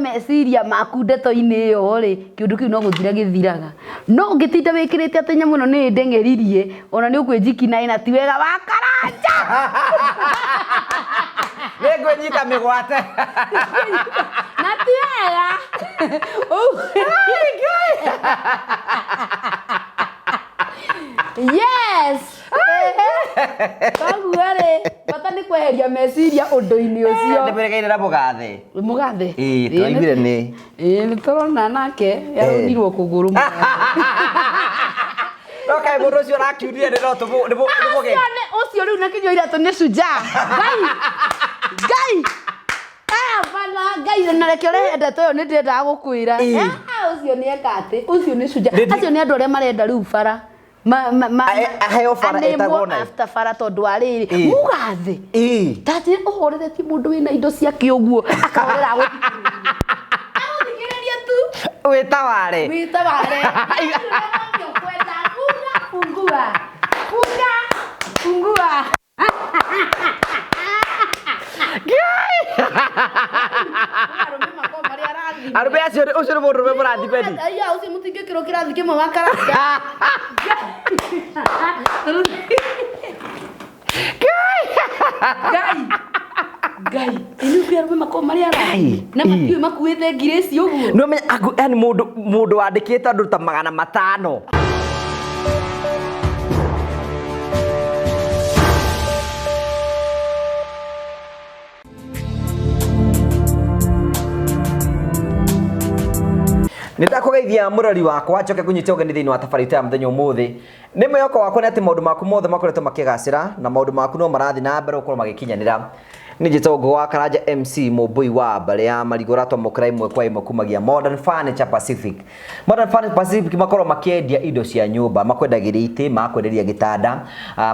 Meciria maku ndeto-inĩ ĩyo rĩ, kĩũndũ kĩu no gũthira gĩthiraga. No ũngĩtinda wĩkĩrĩte atĩ nyamũ ĩno nĩ ĩndeng'eririe, ona nĩ ũkwĩnjikina na ti wega wa karanja. Nĩ ngwĩnyita mĩgwate. Na ti wega. Yes. Koguo rĩ, bata nĩ kweheria meciria ũndũ-inĩ ũcio. Ndĩmĩregeire na mũgathe. Mũgathe. Ĩĩ, tũraiguire nĩ. Ĩĩ, nĩ tũrona nake yarũnirwo kũgũrũ. No kaĩ mũndũ ũcio ũrakiunire nĩ no tũmũ- nĩ mũ- nĩ mũgeni. Ũcio nĩ- ũcio rĩu na kinyua iratũ nĩ shujaa. Ngai! Ngai! Aya bana Ngai na reke ũrehe ndeto ĩyo nĩ ndĩrendaga gũkwĩra. Ĩĩ. Ah, ũcio nĩ eka atĩ ũcio nĩ shujaa. Ndĩ- Acio nĩ andũ arĩa marenda rĩu bara. Aheo bara anĩmwo ĩtagwo nayo. after bara tondũ wa rĩrĩ Ĩĩ. mũgathe Ĩĩ. ta njĩra ũhoreretie mũndũ wĩna indo ciake ũguo akahorera agũthikĩrĩria agũthikĩrĩria tu. Wĩtaware. Wĩtaware. Ũkwenda funga fungua funga fungua. Arũme makoragwo marĩ arathime. Arũme acio ũcio nĩ mũndũrũme mũrathime ni. Aya ũcio mũtingĩkĩrwo kĩrathi kĩmwe wa karanja. Ngai. Ngai. Ĩni kwĩ arũme makoragwo marĩ arathime. Na matiũĩ makuĩte ngirĩci ũguo. Nĩ ũmenya yani mũndũ wandĩkĩte andũ ta 500. Nĩ ndakũgeithia mũrori wakwa, njoke ngũnyite ũgeni thĩinĩ wa tabarĩra ya mũthenya ũmũthĩ. Nĩ mwĩhoko wakwa nĩ atĩ maũndũ maku mothe makoretwo makĩgacĩra na maũndũ maku no marathiĩ na mbere gũkorwo magĩkinyanĩra. Nĩ njĩtagwo Ngũgĩ wa Karanja MC Mũmbũi wa mbarĩ ya Marigũ ũratwamũkĩra ĩmwe kwa ĩmwe kumagia Modern Furniture Pacific. Modern Furniture Pacific makorwo makĩendia indo cia nyũmba, makwendagĩria itĩ, makwenderia gĩtanda,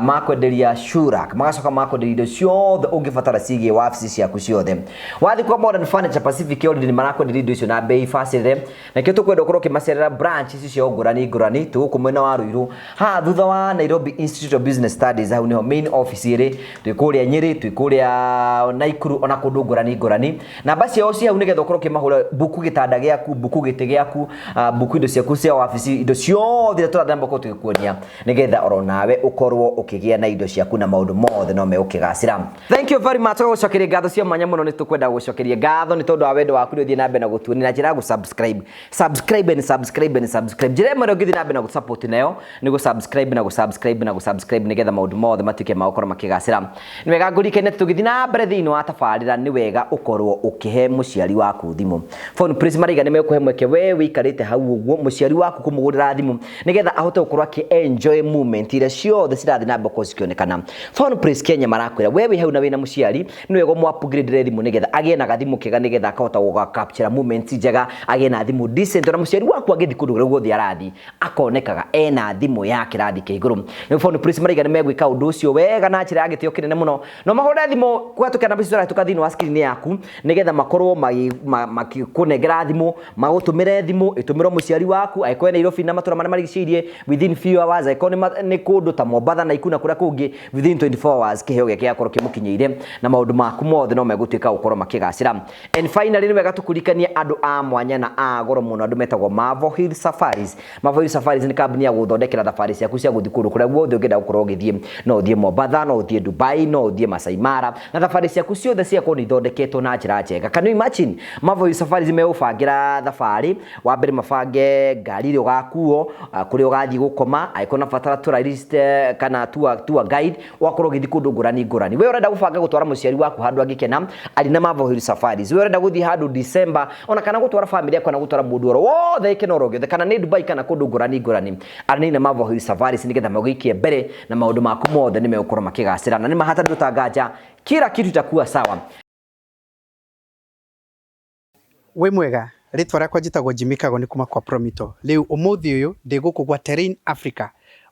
makwenderia shoe rack, magacoka makwenderia indo ciothe ũngĩbatara ciĩgiĩ wabici ciaku ciothe. Wathiĩ kwa Modern Furniture Pacific already nĩ marakwenderia indo icio na bei bacĩrĩre. Nakĩo tũkwenda ũkorwo ũkĩmacerera branch ici ciao ngũrani ngũrani, twĩ gũkũ mwena wa Ruiru, haha thutha wa Nairobi Institute of Business Studies, hau nĩho main office ĩrĩ, twĩ kũrĩa Nyĩrĩ, twĩ kũrĩa Naikuru ona kũndũ ngũrani ngũrani. Namba ciao ciĩ hau nĩgetha ũkorwo ũkĩmahũra, mbuku gĩtanda gĩaku, mbuku gĩtĩ gĩaku, mbuku indo ciaku cia wabici, indo ciothe iria tũrathiĩ na mbere gũkorwo tũgĩkuonia nĩgetha oro nawe ũkorwo ũkĩgĩa na indo ciaku na maũndũ mothe no megũkĩgacĩra. Thank you very much. Tũgagũcokeria ngatho cia mwanya mũno. Nĩ tũkwenda gũcokeria ngatho nĩ tondũ wa wendo waku nĩ ũthiĩ na mbere na gũtuonia na njĩra ya gũ-subscribe. Subscribe and subscribe and subscribe. Njĩra ĩmwe ĩrĩa ũngĩthiĩ na mbere na gũ-support nayo nĩ gũ-subscribe na gũ-subscribe na gũ-subscribe nĩgetha maũndũ mothe matuĩke ma gũkorwo makĩgacĩra. Nĩ wega ngũririkanie atĩ tũgĩthiĩ na mbere thĩinĩ wa tabarĩra nĩ wega ũkorwo ũkĩhe mũciari waku thimũ. Phone Prince maraiga nĩ mekũhe mweke we wĩikarĩte hau ũguo mũciari waku kũmũgũrĩra thimũ nĩgetha ahote gũkorwo akĩ enjoy moment iria ciothe cirathiĩ na mbere gũkorwo cikĩonekana. Phone Prince Kenya marakwĩra we wĩ hau na wĩna mũciari nĩ wega ũmũ upgrade thimũ nĩgetha agĩe na gathimũ kega nĩgetha akahota gũga capture moments njega, agĩe na thimũ decent, ona mũciari waku agĩthiĩ kũndũ kũrĩa guothe arathiĩ akonekaga ena thimũ ya kĩrathi kĩa igũrũ. Nĩ Phone Prince maraiga nĩ megwĩka ũndũ ũcio wega na njĩra ya gĩtĩo kĩnene mũno. No mahũre thimũ kũhetũkĩra namba icio cirahĩtũka thĩinĩ wa screen yaku nĩgetha makorwo makĩkũnengera thimũ, magũtũmĩre thimũ ĩtũmĩrwo mũciari waku angĩkorwo e Nairobi na matũra marĩa marigicĩirie within few hours, angĩkorwo nĩ kũndũ ta Mombatha, Naikuru na kũrĩa kũngĩ within 24 hours kĩheo gĩake gĩgakorwo kĩmũkinyĩire na maũndũ maku mothe no megũtuĩka gũkorwo makĩgacĩra. And finally nĩ wega tũkũririkanie andũ a mwanya na a goro mũno, andũ metagwo Marvel Hill Safaris. Marvel Hill Safaris nĩ kambuni ya gũgũthondekera thabarĩ ciaku cia gũthiĩ kũndũ kũrĩa guothe ũngĩenda gũkorwo ũgĩthiĩ. No ũthiĩ Mombatha, no ũthiĩ Dubai, no ũthiĩ Masai Mara, na thabarĩ ciaku ciothe cigakorwo nĩ ithondeketwo na njĩra njega. Can you imagine? Marvel Hill Safaris megũbangĩra thabarĩ, wa mbere mabange ngari ĩrĩa ũgakuo, kũrĩa ũgathiĩ gũkoma, angĩkorwo ũrabatara tourist kana tour guide, ũgakorwo ũgĩthiĩ kũndũ ngũrani ngũrani. We ũrenda gũbanga gũtwara mũciari waku handũ angĩkena, arĩ na Marvel Hill Safaris. We ũrenda gũthiĩ handũ December, ona kana gũtwara famĩlĩ yaku kana gũtwara mũndũ oro wothe gĩkeno oro gĩothe, kana nĩ Dubai kana kũndũ ngũrani ngũrani, aranĩria na Marvel Hill Safaris nĩgetha magũikie mbere na maũndũ maku mothe nĩ megũkorwo makĩgacĩra. Na nĩ ma hatarĩ ũtanganja, kila kitu itakuwa sawa. Wĩ mwega, rĩtwa rĩakwa njĩtagwo Jimmy Kagoni kuma kwa Promito. Rĩu ũmũthĩ ũyũ ndĩ gũkũ gwa Terrain Africa,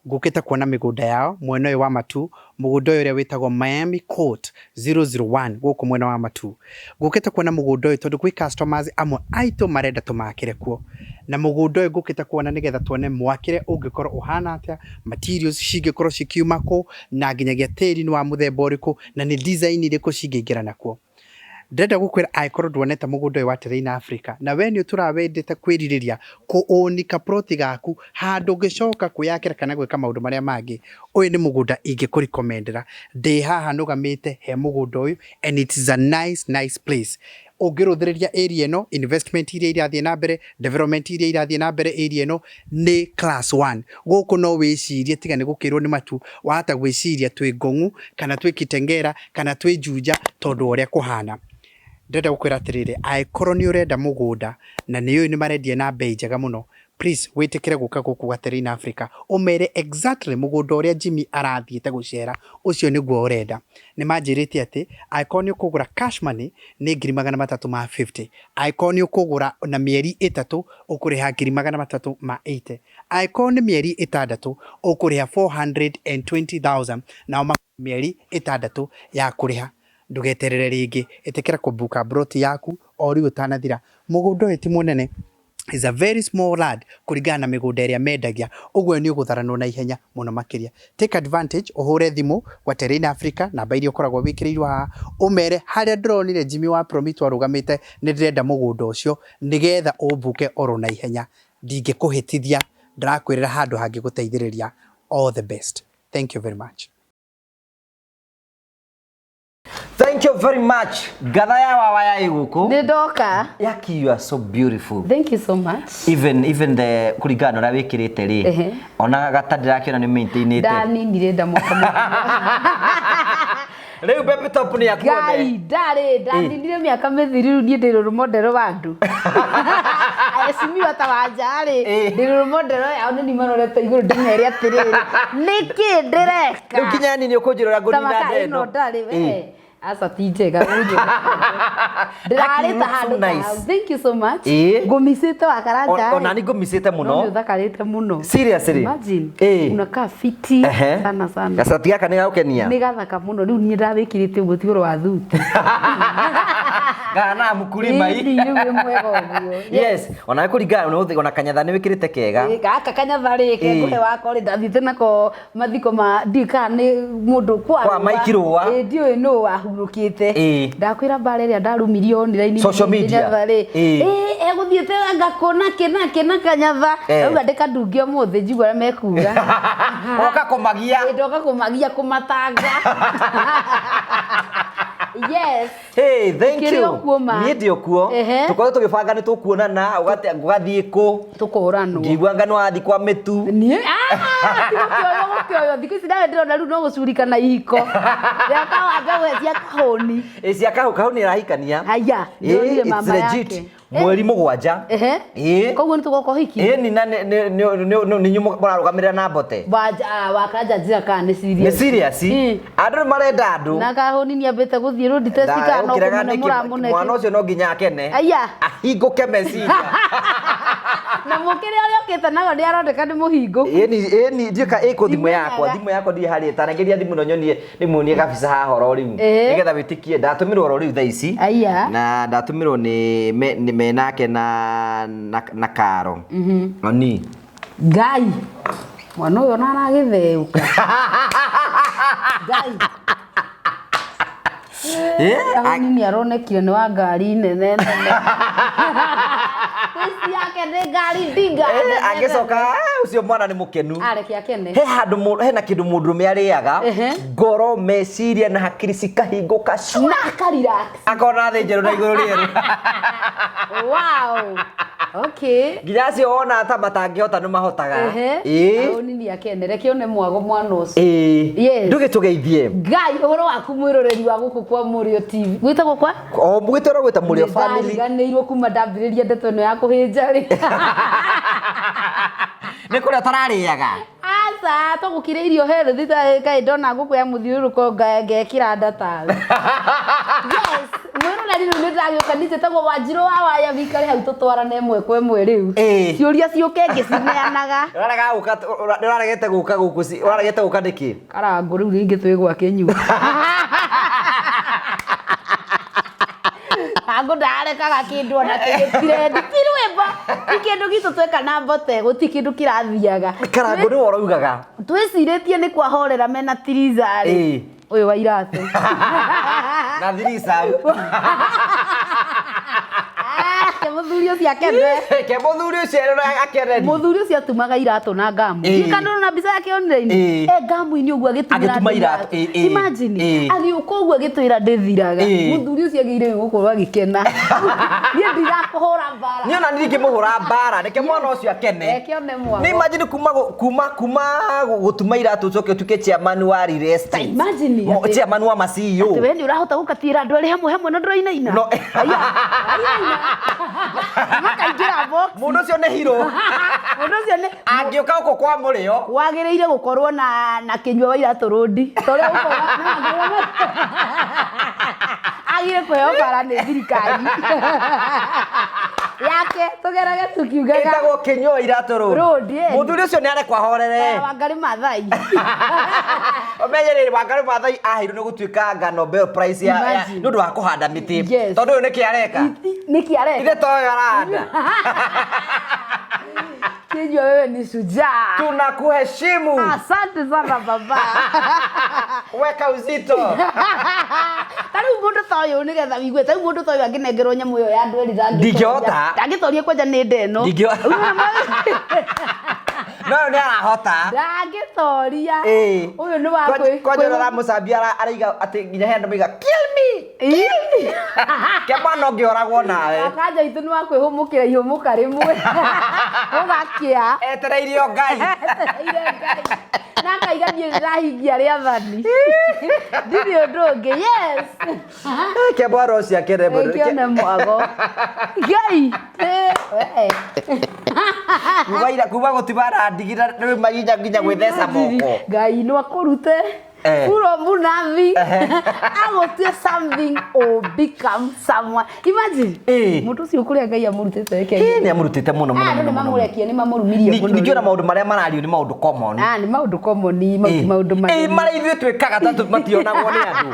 ngũkĩte kuona mĩgũnda yao mwena ũyũ wa Matu, mũgũnda ũyũ ũrĩa wĩtagwo Miami Court 001 gũkũ mwena wa Matu. Ngũkĩte kuona mũgũnda ũyũ tondũ gwĩ customers amwe aitũ marenda tũmakĩre kuo. Na mũgũnda ũyũ ngũkĩte kuona nĩgetha tuone mwakĩre ũngĩkorwo ũhana atĩa, materials cingĩkorwo cikiuma kũ, na nginyagia tĩri nĩ wa mũthemba ũrĩkũ, na nĩ design irĩkũ cingĩingĩrana kuo. Ndĩrenda gũkwĩra angĩkorwo nduonete mũgũnda ũyũ wa Terrain Africa na we nĩ ũtũraga wendete kwĩrirĩria kũũni kaploti gaku handũ ũngĩcoka kwĩyakĩra kana gwĩka maũndũ marĩa mangĩ, ũyũ nĩ mũgũnda ingĩkũrecommendera. Ndĩ haha nũgamĩte he mũgũnda ũyũ and it is a nice nice place. Ũngĩrũthĩrĩria area ĩno, investment iria irathiĩ na mbere, development iria irathiĩ na mbere area ĩno nĩ class one. Gũkũ no wĩcirie tiga nĩ gũkĩrwo nĩ matu, wahota gwĩciria twĩ Ngong'u kana twĩ Kitengela kana twĩ Juja tondũ wa ũrĩa kũhana. Ndĩrenda gũkwĩra atĩrĩrĩ, angĩkorwo nĩ ũrenda mũgũnda na nĩ ũĩ nĩ marendia na mbei njega mũno, please wĩtĩkĩre gũka gũkũ gwa Terrain Africa, ũmere exactly mũgũnda ũrĩa Jimmy arathiĩte gũcera, ũcio nĩguo ũrenda. Nĩ manjĩrĩte atĩ angĩkorwo nĩ ũkũgũra cash money nĩ 350,000, angĩkorwo nĩ ũkũgũra na mĩeri 3 ũkũrĩha 380,000, angĩkorwo nĩ mĩeri 6 ũkũrĩha 420,000, nao mĩeri 6 ya kũrĩha. Ndũgeterere rĩngĩ, ĩtĩkĩra kũbuka ploti yaku o rĩu ũtanathira. Mũgũnda ũyũ ti mũnene, is a very small land kũringana na mĩgũnda ĩrĩa mendagia, ũguo nĩ ũgũtharanwo na ihenya mũno makĩria. Take advantage, ũhũre thimũ gwa Terrain Africa, namba iria ũkoragwo wĩkĩrĩirwo haha, ũmere harĩa ndĩronire Jimmy wa Promito arũgamĩte nĩ ndĩrenda mũgũnda ũcio nĩgetha ũmbuke oro na ihenya. Ndingĩkũhĩtithia, ndĩrakwĩrĩra handũ hangĩgũteithĩrĩria. All the best. Thank you very much. Thank you very much. Ngatha ya wawa ya iguku. Nĩ ndoka. Yaki, you are so beautiful. Thank you so much. Even the kũringana na ũrĩa wĩkĩrĩte rĩ. Ona gata ndĩrakĩona nĩ maintainĩte. Ndaninire nda mwaka mũgima. Rĩu baby top nĩ akuone. Ngai ndarĩ ndaninire mĩaka mĩthiru niĩ ndĩ role model wa andũ. Aheshimiwa ta wanja rĩ ndĩ role model yao nĩ nimarorete igũrũ ndĩmere atĩrĩrĩ nĩkĩ ndĩreka. Rĩu nginya nini ũkũnjĩra ũrĩa ngũnina Tamaka nda ĩno ĩno. ndarĩ we. Aca ti njega ndĩrarĩ ta Aki, you handũ look so nice. ta hau. Thank you so much. Ngũmicĩte wa karanja. Ona ni ngũmicĩte No nĩ mũno. ũthakarĩte mũno. Seriously? Imagine. Unakaa fiti sana sana. Gacati gaka nĩ gagũkenia. Nĩ gathaka mũno rĩu niĩ ndawĩkĩrĩte ũguo ti ũhoro wa thuti. Gana mkulima Ĩni, rĩu wĩ mwega ũguo. Yes, ona kũringana na ona kanyatha nĩ wĩkĩrĩte kega. Gaka kanyatha rĩ kengũhe wakwa rĩ ndathiĩte nako mathiko ma ndiũĩ kana nĩ mũndũ kwa Kwa Mike Rũa. Ĩ, ndiũĩ nũ wahurũkĩte. Ndakwĩra mbara ĩrĩa ndarumirio online Social media. Kanyatha rĩ. Egũthiĩte ngakũna kĩ na kĩ na kanyatha. Rauga ndĩkandunge ũmũthĩ njigua ũrĩa mekuga. Oka kũmagia. Ĩ, ndoka kũmagia kũmatanga. Yes. Hey, thank Kĩrĩ you. o kuo ma. Niĩ ndĩ o kuo. Tũkoretwo tũgĩbanga nĩ tũkuonana, ũgathiĩ kũ? Tũkũranwo. Ngĩigua ngano wathiĩ kwa mĩtu. Niĩ? Ti gũkĩoywo gũkĩoywo. Thikũ ici nawe ndĩrona rĩu no gũcurika na ihiko. Reka wambe gũhe cia kahũni. Ĩ, cia kahũni ĩrahikania. Haya, ndĩronire It's mama legit. yake. Mweri 7. Koguo nĩ tũgoka ũhiki? Ĩni na nĩ inyuĩ mũrarũgamĩrĩra na mbote. Wanja, wakanja njĩra kana nĩ serious. Nĩ serious? Andũ nĩ marenda andũ. Na kahũni nĩ ambĩte gũthiĩ road test kana no Ndagũkĩraga kũmũne nĩkĩ, mũramũne. Mwana ũcio no nginya akene. Aya. Ahingũke meciria. Na mũkĩre ũrĩa ũkĩte nago nĩ aroneka nĩ mũhingũku. Ĩni, ĩni, ndiũĩ ka ĩkũ thimũ yakwa, Ndimenyaga. thimũ yakwa ndirĩ harĩa ĩtanengeria thimũ ĩno nyonie, ndĩmuonie kabica haha oro rĩu. Nĩgetha wĩtĩkie, ndatũmĩrwo oro rĩu thaa ici. Aya. Na ndatũmĩrwo nĩ nĩ menake na Karo. Oni. Ngai. Mwana ũyũ ona aragĩtheũka. Ngai. Kahũni nĩ aronekire nĩ wa ngari nene nene. Taste yake nĩ ngari ndinga. Agĩcoka, ũcio mwana nĩ mũkenu. Areke akene. He handũ hena kĩndũ mũndũrũme arĩaga, ngoro, meciria na hakiri cikahingũka cua. Na akarelax. Akona thĩ njerũ na igũrũ rĩerũ. Wow. Okay. Nginya acio wona ta matangĩhota nĩ mahotaga. Kahũni nĩ akene. Reke one mwago mwana ũcio. Yes. Ndũgĩtũgeithie. Ngai, ũhoro waku mwĩroreri wa gũkũ kwa Mũrĩo TV. Gwĩtagwo kwa? O, gwĩtagwo gwĩta Mũrĩo Family. Nĩndariganĩirwo kuma ndambĩrĩria ndeto ĩno ya kũhĩnja rĩ. Nĩ kũrĩa ũtararĩaga? Aca, tũgũkire irio healthy ta kaĩ ndona ngũkũ ya mũthiũrũrũko ngekĩra nda tawe. Yes, mwĩroreri rĩu nĩndagĩũka niĩ njĩtagwo Wanjirũ wa Waya, wĩikare hau tũtwarane ĩmwe kwa ĩmwe rĩu. Ciũria ciũke ngĩcineanaga. Ũrarega gũka, ũraregete gũka gũkũ, ũraregete gũka nĩkĩ? Karangũ rĩu rĩngĩ twĩ gwake nyũmba. Karangũ ndarekaga kĩndũ ona kĩgĩtirendi. Ti rwĩmbo, ti kĩndũ gitũ tweka na mbote, gũtirĩ kĩndũ kĩrathiaga. Karangũ nĩwe ũraugaga. Twĩcirĩtie nĩ kwahorera mena tiriza rĩ. Ũyũ wa iratũ. Na threesome. Ah, ke mũthuri ũcio akene. Ke mũthuri ũcio ero akereni. Mũthuri ũcio atumaga iratũ na ngamu. Ĩĩ. Kana na mbica yake online. Ĩĩ. E ngamu-inĩ ũguo agĩtumĩra Agĩtuma andũ iratũ, ĩĩ, ĩĩ. Imagine Ĩĩ. agĩũka ũguo agĩtwĩra ndĩthiraga. Ĩĩ. Mũthuri ũcio agĩire gũkorwo agĩkena. Niĩ ndirakũhũra mbara. Niĩ ona niĩ ndingĩmũhũra mbara, reke mwana ũcio akene. Reke one mwago. Nĩ imagine kuma gũtuma iratũ ũcoke ũtuĩke chairman wa real estate. Imagine atĩ- Chairman wa ma CEO. Atĩ we nĩ ũrahota gũkatiĩra andũ arĩa hamwe hamwe na ndũrainaina. No. Aya, aya. Makaingĩra box. Mũndũ ũcio nĩ hero. Mũndũ ũcio nĩ Angĩũka gũkũ kwa mũrĩo. wagĩrĩire gũkorwo na kĩnyua wa iratũ rũndi torĩa agire kũheo bara nĩ thirikari yake tũgerage tukiugaga Ĩtagwo kĩnyua wa iratũ road. Road, yeah. Mũthuri ũcio nĩ arekwo ahorere. Wangari Maathai. Ũmenye rĩrĩ Wangari Maathai aheirwo nĩ gũtuĩka nga Nobel Prize ya Imagine. nĩ ũndũ wa kũhanda mĩtĩ. Yes. Tondũ ũyũ nĩkĩ areka? Nĩkĩ areka? Ithe to ũyũ arahanda. Kinyua wewe ni shujaa. Tunakuheshimu. Asante sana baba. Weka uzito. Ta rĩu mũndũ ta ũyũ nĩgetha wigue, ta rĩu mũndũ ta ũyũ angĩnengerwo nyamũ ĩyo ya andũ erĩ Ndingĩhota. ndangĩtoria kwanja nĩ nda ĩno. No ũyũ nĩ arahota. Ndangĩtoria. Ĩĩ. Ũyũ nĩ wa Kwanja ũrĩa aramũcambia araiga atĩ nginya he andũ maiga kill me. Ke mwana ũngĩoragwo nawe. Wakanja itũ nĩ wa kwĩhũmũkĩra ihũmũka rĩmwe. Ũgakĩa. Etereire o Ngai. Etereire Ngai. Na akaiga niĩ ndĩrahingia rĩathani. Ndirĩ ũndũ ũngĩ. Yes. Ke mwana ũcio akene mũno. Kĩone mwago. Ngai. We. Kuma gũtibara ndigita rĩu maginya nginya gwĩtheca moko. Ngai no akũrute kuro munathi agũtue something or become someone. Imagine mũndũ ũcio kũrĩa Ngai amũrutĩte reke. Ĩĩ, nĩ amũrutĩte mũno mũno Andũ nĩ mũno mũno. mamũrekie nĩ mamũrumirie mũno. Ningĩ ona maũndũ marĩa marario nĩ maũndũ common. Ah, nĩ maũndũ common, maũndũ Ĩĩ, marĩa ithuĩ twĩkaga ta mationagwo nĩ andũ.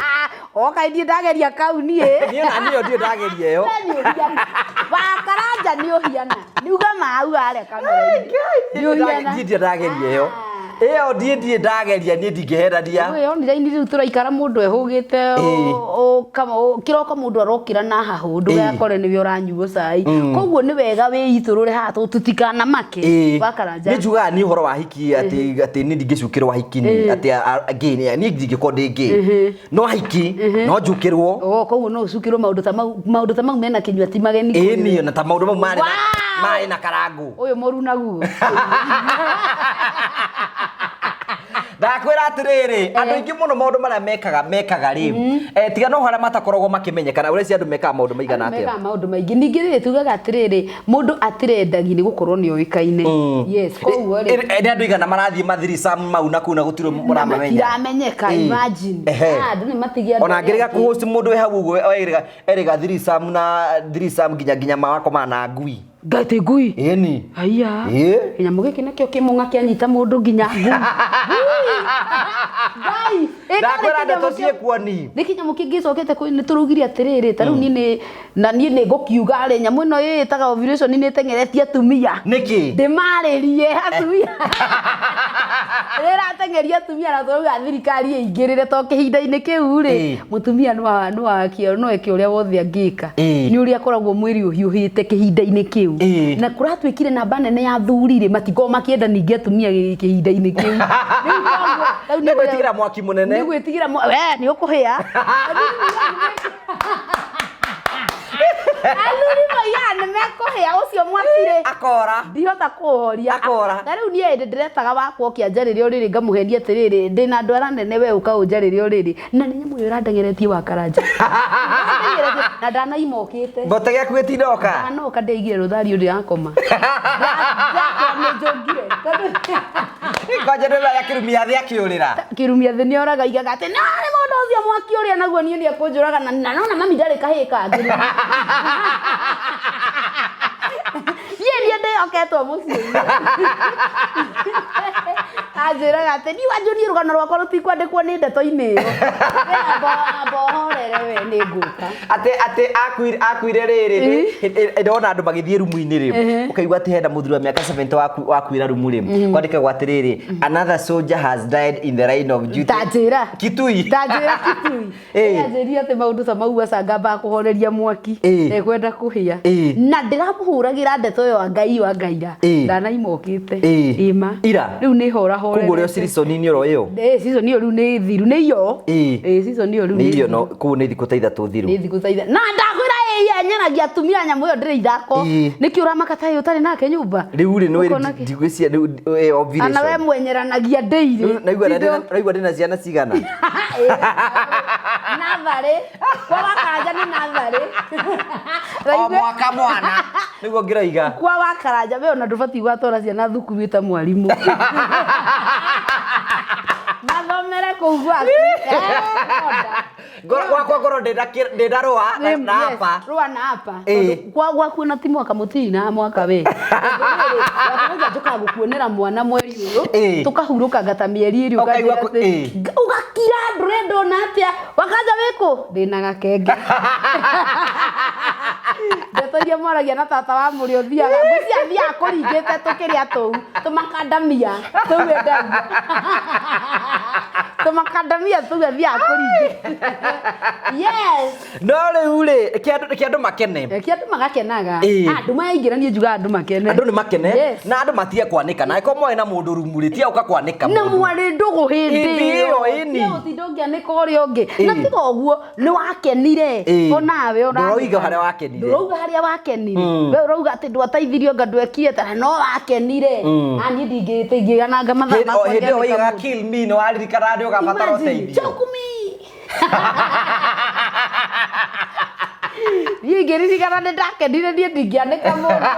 Oka ithiĩ ndageria kau niĩ. Niĩ ona niĩ ndirĩ ndageria ĩyo. Wakaranja nĩ ũhiana. Nĩ uga mau harĩa kamera-inĩ. Nĩ ũhiana. Niĩ ndirĩ ndageria ĩyo. Ĩyo niĩ ndirĩ ndageria, niĩ ndingĩherania. Ũyũ online rĩu tũraikara mũndũ ehũgĩte kĩroko mũndũ arokĩra na hahũ ndũgakore nĩwe ũranyua cai. Koguo nĩ wega wĩitũrũre haha tũtikanamake. Wakaranja. Nĩ njugaga niĩ ũhoro wa hiki atĩ niĩ ndingĩcukĩrwo hiki nĩ atĩ gay niĩ ndingĩkorwo ndĩ gay. No hiki no njukĩrwo. Oh, koguo no ũcukĩrwo maũndũ ta mau, maũndũ ta mau mena kĩnyua ti mageni. Ĩĩ niĩ na ta maũndũ mau marĩ na karangũ. Ũyũ mũru naguo. Ndakwĩra atĩrĩrĩ, andũ aingĩ mũno maũndũ marĩa mekaga rĩ, tiga no harĩa matakoragwo makĩmenyekana, ũreciria andũ mekaga maũndũ maigana atĩa? Mekaga maũndũ maingĩ. Ningĩ rĩrĩ tugaga atĩrĩrĩ, mũndũ atirendagi nĩ gũkorwo nĩ oĩkaine. Yes, koguo rĩ. Nĩ andũ aigana marathiĩ mathiricamu mau na kũu na gũtirĩ mũramamenya. Matiramenyeka, imagine. Andũ nĩ matigia andũ Ona angĩrega arĩa angĩ. kũhost mũndũ wĩ hau ũguo, erĩga thiricamu na thiricamu nginya mawakoma na ngui. Ngati ngui. Ĩni. Haiya. Ĩĩ. Kĩnyamũ gĩkĩ nakĩo kĩmũng'a kĩanyita mũndũ nginya ngui. Ngai. Ndakwĩra ndeto ciĩkuo ni. Nĩ kĩnyamũ kĩngĩ gĩcokete nĩ tũraugire atĩrĩrĩ, ta rĩu niĩ nĩ, na niĩ nĩ ngũkiuga rĩ, nyamũ ĩno ĩĩtaga ovulation nĩ ĩteng'eretie atumia. Nĩkĩ? Ndĩmarĩrie atumia. Rĩrateng'eria atumia na tũrauga thirikari ĩingĩrĩre to kĩhinda-inĩ kĩu rĩ, mũtumia no eke ũrĩa wothe angĩka. Nĩ ũrĩa akoragwo mwĩrĩ ũhiũhĩte kĩhinda-inĩ kĩu. Na kũratuĩkire namba nene ya athuri rĩ, matikoragwo makĩenda ningĩ atumia kĩhinda-inĩ kĩu. Rĩu koguo, Nĩ gwĩtigĩra mwaki mũnene. Nĩ gwĩtigĩra we, nĩ ũkũhĩa. Athuri moigaga nĩ mekũhĩa ũcio mwaki rĩ. Akora. Ndihota kũũhoria. Akora. Ta rĩu niĩ hĩndĩ ndĩretaga wakwa ũkĩanjarĩria ũrĩrĩ ngamũhenia atĩrĩrĩ, ndĩna ndwara nene we ũka ũnjarĩrie ũrĩrĩ. Na nĩ nyamũ ĩyo ĩrandengeretie wa Karanja. Na ndanaima ũkĩte. Mbote gĩaku gĩtinoka. Ndanoka ndeigire rũthario ndĩrakoma. Ndakwa nĩ njũngire. Kwanja nĩ wega kĩrumia thĩ akĩũrĩra. Kĩrumia thĩ nĩoraga aigaga atĩ no nĩ mũndũ ũcio mwaki ũrĩa naguo niĩ nĩekũnjũraga na nona mami ndarĩ kahĩĩ kangĩ. Niĩ niĩ ndĩhoketwo mũciĩ. Anjĩraga atĩ niĩ wanjũrie rũgano rwakwa rũtikwandĩkwo nĩ ndeto-inĩ ĩyo. Amba Amba ũhorere we nĩ ngũka. Atĩ akuire rĩrĩ, ndona andũ magĩthiĩ rumu-inĩ rĩ, ũkaigua atĩ hena mũthuri wa mĩaka 70 wakuira rumu rĩ, kwandĩkagwo atĩrĩrĩ, "Another soldier has died in the line of duty." Tanjĩra. Kitui. Tanjĩra Kitui. Anjĩrire atĩ maũndũ ta mau aca ngamba kũhoreria mwaki. Ekwenda kũhĩa. Na ndĩramũhũragĩra ndeto ĩyo ya Ngai wa Ngaira. Ndanaima okĩte. Ĩma. Ira. Rĩu nĩ hora Koguo ũrĩa season-inĩ oro ĩyo. Ĩĩ, season ĩyo rĩu nĩ thiru, nĩ iyo. Ĩĩ, season ĩyo rĩu Nĩ irio no kũu nĩ thikũ ta 3 thiru. Nĩ thikũ ta 3. Na ndakwĩra ĩĩ nyanagia atumia nyamũ ĩyo ndĩrĩ ithako. Nĩkĩ ũramaka ta ĩyo ũtarĩ nake nyũmba? Rĩu rĩ nĩ Ũkona kĩ? ndigwĩciria rĩu ovulation. Ana we mwenyeranagia ndĩirĩ. Naigua ndĩna ciana cigana? Natharĩ. Kwa Wakaranja nĩ natharĩ. O mwaka mwana nĩguo ngĩroiga. Kwa Wakaranja we ona ndũbatiĩ gwatwara ciana thukuru wĩ ta mwarimũ. Mathomere kũu gwaku. Gwakwa ngorwo ndĩna rũa na hapa. Rũa na hapa. Kwa gwaku ona ti mwaka mũtini na mwaka we. Wakaranja njũkaga gũkuonera mwana mweri ũyũ. Tũkahurũkanga ta mĩeri ĩrĩ Ũkaigua ũkanjĩra atĩ, ũgakira ndũrenda ona atĩa. Wakanja wĩkũ? Ndĩna gakenge. Ndeto iria mwaragia na tata wa mũrĩ ũthiaga. Ngwĩciria athiaga kũringĩte tũkĩrĩa tũu. Tũmakandamia. Tũu endagia. Tũmakandamia tũu athiaga kũringĩte. Yes. No rĩu rĩ, reke andũ makene. Reke andũ magakenaga. Andũ maingĩra niĩ njugaga andũ makene. Andũ nĩ makene. Yes. Na andũ matige kwanĩka. Na angĩkorwo mwarĩ na mũndũ rumu rĩ, tiga gũka kwanĩka Na mũndũ. mwarĩ ndũgũ hĩndĩ Hĩndĩ ĩyo. ĩyo, ĩni. Tiga gũtinda ũngĩanĩka ũrĩa ũngĩ. Na tiga ũguo, nĩ wakenire. Onawe ũranĩka. Ndũroiga harĩa wakenire. Ndũrauga harĩa wakenire. We ũrauga atĩ ndwateithirio anga ndwekire ta no wakenire. Ah, niĩ ndingĩananga mathaa makwa Hĩndĩ ĩyo ngĩanĩka woigaga mũndũ. kill me, nĩ waririkana nĩ ũgabatara Imagine, ũteithio. choke me. Niĩ ngĩririkana nĩ ndakenire, niĩ ndingĩanĩka mũndũ.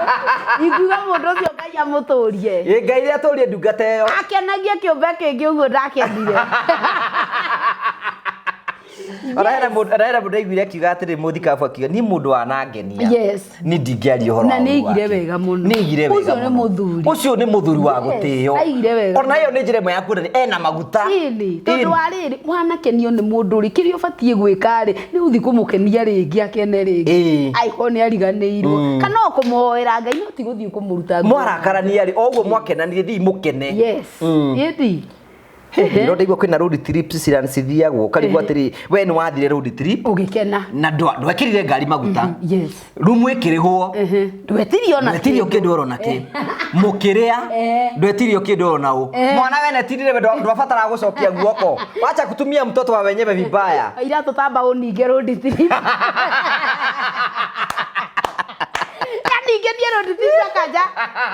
Ingiuga mũndũ ũcio Ngai amũtũrie. Ĩ, Ngai rĩ atũrie ndungata ĩyo. Akenagie kĩũmbe kĩngĩ ũguo ndakenire. Ona hena mũndũ, ona hena mũndũ aiguire akiuga atĩrĩ, mũthikabu akiuga, niĩ mũndũ wanangenia. Yes. Niĩ ndingĩaria ũhoro Na wa nĩ ũru aigire wake. wega mũno. Nĩ aigire wega Ũcio nĩ mũno. mũthuri. Ũcio nĩ mũthuri wa Yes, gũtĩo. aigire wega. Ona ĩyo nĩ njĩra ĩmwe ya kuonania ena maguta. Ĩni, tondũ Ĩni. wa rĩrĩ, wanakenio nĩ mũndũ rĩ, kĩrĩa ũbatiĩ gwĩka rĩ, nĩ gũthiĩ kũmũkenia rĩngĩ akene rĩngĩ. Angĩkorwo nĩ ariganĩirwo. Kana o kũmũhoera Ngai, no ti gũthiĩ kũmũruta nguo. Mwarakarania rĩ, o ũguo mwakenanire, thiĩ mũkene. Yes. Ĩni. Ndĩrona ndaigua kwĩna road trips cithiagwo, ũkarigwo atĩrĩ, we nĩ wathire road trip ũgĩkena na ndwekĩrire ngari maguta. Yes. Rumu ĩkĩrĩhwo. Ndwetirio ona Ndwetirio kĩndũ oro na kĩ. Mũkĩrĩa, ndwetirio kĩndũ oro na ũ. Mwana wene tirire we ndwabataraga gũcokia guoko. Wacha kutumia mtoto wa wenyewe vibaya. Ira tũtamba ũninge road trip. Ningĩ niĩ road trip akanja.